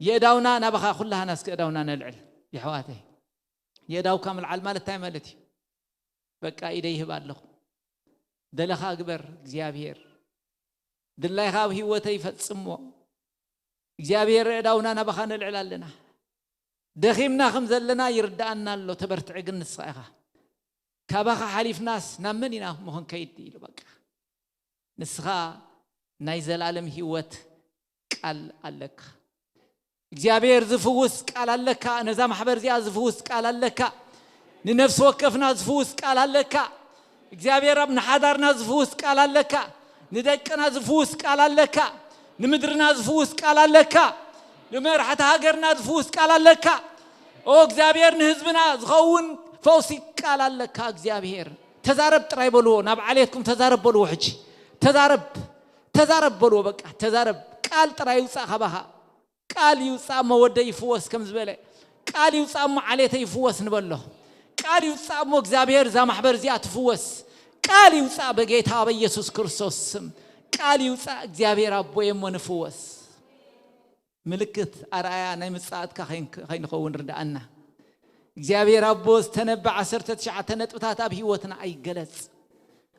የእዳውና ናባኻ ኩላህና እስከ እዳውና ነልዕል። የሕዋተይ፣ የእዳውካ ምልዓል ማለት እንታይ ማለት እዩ? በቃ ኢደ ይህብ ኣለኹ። ደለኻ ግበር እግዚኣብሔር። ድላይኻ ኣብ ህይወተይ ፈጽሞ። እግዚኣብሔር፣ እዳውና ናባኻ ነልዕል ኣለና። ደኺምና ከም ዘለና ይርድኣና ኣሎ። ተበርትዒ ግን ንስኻ ኢኻ። ካባኻ ሓሊፍናስ ናብ መን ኢና እሞ ክንከይድ? ኢሉ በቃ። ንስኻ ናይ ዘላለም ህይወት ቃል ኣለካ። እግዚኣብሔር ዝፍውስ ቃል ኣለካ። ነዛ ማሕበር እዚኣ ዝፍውስ ቃል ኣለካ። ንነፍሲ ወከፍና ዝፍውስ ቃል ኣለካ። እግዚኣብሔር ኣብ ንሓዳርና ዝፍውስ ቃል ኣለካ። ንደቅና ዝፍውስ ቃል ኣለካ። ንምድርና ዝፍውስ ቃል ኣለካ። ንመራሕቲ ሃገርና ዝፍውስ ቃል ኣለካ። ኦ እግዚኣብሔር፣ ንህዝብና ዝኸውን ፈውሲ ቃል ኣለካ። እግዚኣብሔር፣ ተዛረብ ጥራይ በልዎ። ናብ ዓሌትኩም ተዛረብ በልዎ። ሕጂ ተዛረብ፣ ተዛረብ በልዎ። በቃ ተዛረብ። ቃል ጥራይ ይውጻእ ካባኻ። ቃል ይውጻእ እሞ ወደይ ይፍወስ ከም ዝበለ፣ ቃል ይውጻእ እሞ ዓሌተይ ይፍወስ ንበሎ። ቃል ይውጻእ እሞ እግዚኣብሔር እዛ ማሕበር እዚኣ ትፍወስ። ቃል ይውጻእ በጌታ በኢየሱስ ክርስቶስ ስም። ቃል ይውጻእ እግዚኣብሔር ኣቦየ እሞ ንፍወስ። ምልክት ኣርኣያ ናይ ምጽኣትካ ከይን-፣ ከይንኸውን ርድኣና። እግዚኣብሔር ኣቦ፣ ዝተነበ ዓሰርተ ትሽዓተ ነጥብታት ኣብ ህይወትና ኣይገለጽ።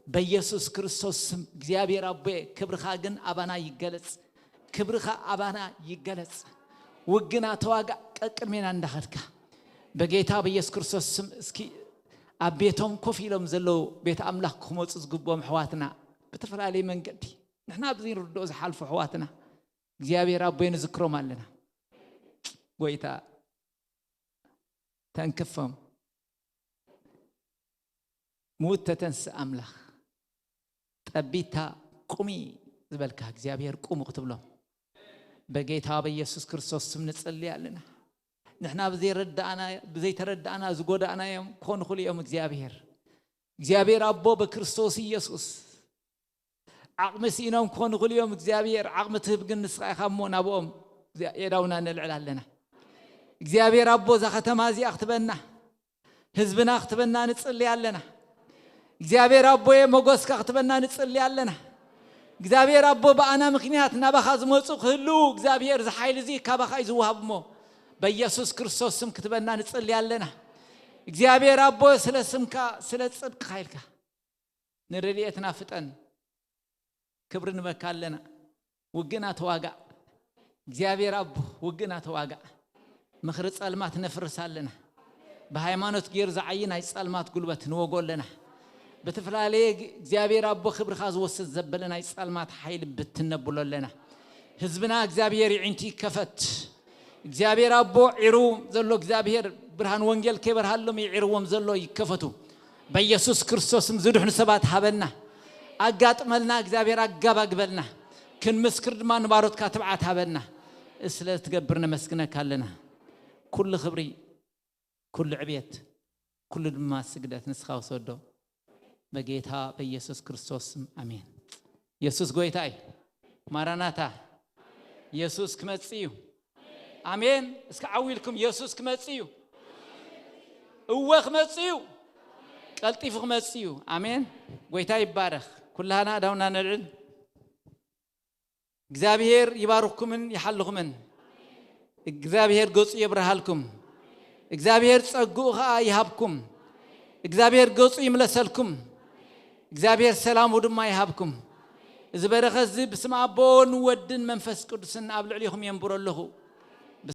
በኢየሱስ ክርስቶስ ስም እግዚኣብሔር ኣቦየ፣ ክብርኻ ግን ኣባና ይገለጽ። ክብርኻ ኣባና ይገለጽ። ውግና ተዋጋእ ቀቅድሜና እንዳኸድካ በጌታ በኢየሱስ ክርስቶስ ስም። እስኪ ኣብ ቤቶም ኮፍ ኢሎም ዘለዉ ቤት ኣምላኽ ክመጹ ዝግብኦም ኣሕዋትና፣ ብተፈላለየ መንገዲ ንሕና ብዘይንርድኦ ዝሓልፉ ኣሕዋትና እግዚኣብሔር ኣቦይ ንዝክሮም ኣለና። ጎይታ ተንክፎም። ምዉት ተተንስእ ኣምላኽ፣ ጠቢታ ቁሚ ዝበልካ እግዚኣብሔር ቁሙ ክትብሎም በጌታ በኢየሱስ ክርስቶስ ስም ንጽሊ ኣለና። ንሕና ብዘይረዳእና፣ ብዘይተረዳእና ዝጎዳእናዮም ክኾኑ ይኽእሉ እዮም። እግዚኣብሔር፣ እግዚኣብሔር ኣቦ በክርስቶስ ኢየሱስ ዓቕሚ ስኢኖም ክኾኑ ይኽእሉ እዮም። እግዚኣብሔር ዓቕሚ ትህብ ግን ንስኻ ኢኻ እሞ ናብኦም የዳውና ነልዕል ኣለና። እግዚኣብሔር ኣቦ እዛ ከተማ እዚኣ ክትበና፣ ህዝብና ክትበና ንጽሊ ኣለና። እግዚኣብሔር ኣቦየ ሞገስካ ክትበና ንጽሊ ኣለና። እግዚኣብሔር ኣቦ ብኣና ምኽንያት ናባኻ ዝመጹ ክህልዉ እግዚኣብሔር እዚ ሓይሊ እዚ ካባኻ እዩ ዝወሃብ እሞ በኢየሱስ ክርስቶስ ስም ክትበና ንጽሊ ኣለና። እግዚኣብሔር ኣቦ ስለ ስምካ ስለ ጽድቅኻ ኢልካ ንረድኤትና ፍጠን። ክብሪ ንበካ ኣለና። ውግእና ተዋጋእ። እግዚኣብሔር ኣቦ ውግእና ተዋጋእ። ምኽሪ ጸልማት ነፍርስ ኣለና። ብሃይማኖት ገይሩ ዝዓዪ ናይ ጸልማት ጉልበት ንወጎ ኣለና። ብተፈላለየ እግዚኣብሔር ኣቦ ክብርኻ ዝወስድ ዘበለ ናይ ጸልማት ሓይሊ ብትን ነብሎ ኣለና። ህዝብና እግዚኣብሔር ይዒንቱ ይከፈት። እግዚኣብሔር ኣቦ ዒሩ ዘሎ እግዚኣብሔር ብርሃን ወንጌል ከይበርሃሎም ይዒርዎም ዘሎ ይከፈቱ። በኢየሱስ ክርስቶስም ዝድሕኑ ሰባት ሃበና። ኣጋጥመልና እግዚኣብሔር ኣጋባግበልና። ክንምስክር ድማ ንባሮትካ ትብዓት ሃበና። ስለ ትገብር ነመስግነካ ኣለና። ኩሉ ክብሪ፣ ኩሉ ዕብየት፣ ኩሉ ድማ ስግደት ንስኻ ውሰዶ። በጌታ በኢየሱስ ክርስቶስ ስም ኣሜን። ኢየሱስ ጎይታ እዩ። ማራናታ፣ ኢየሱስ ክመጽእ እዩ። ኣሜን። እስኪ ዓው ኢልኩም፣ ኢየሱስ ክመጽእ እዩ። እወ ክመጽእ እዩ። ቀልጢፉ ክመጽእ እዩ። ኣሜን። ጎይታ ይባረኽ። ኩላህና ኣእዳውና ነልዕል። እግዚኣብሔር ይባርኽኩምን ይሓልኹምን። እግዚኣብሔር ገጹ የብርሃልኩም። እግዚኣብሔር ጸግኡ ኸኣ ይሃብኩም። እግዚኣብሔር ገጹ ይምለሰልኩም። እግዚኣብሔር ሰላሙ ድማ ይሃብኩም። እዚ በረኸት እዚ ብስም ኣቦን ወድን መንፈስ ቅዱስን ኣብ ልዕሊኹም የንብሮ ኣለኹ።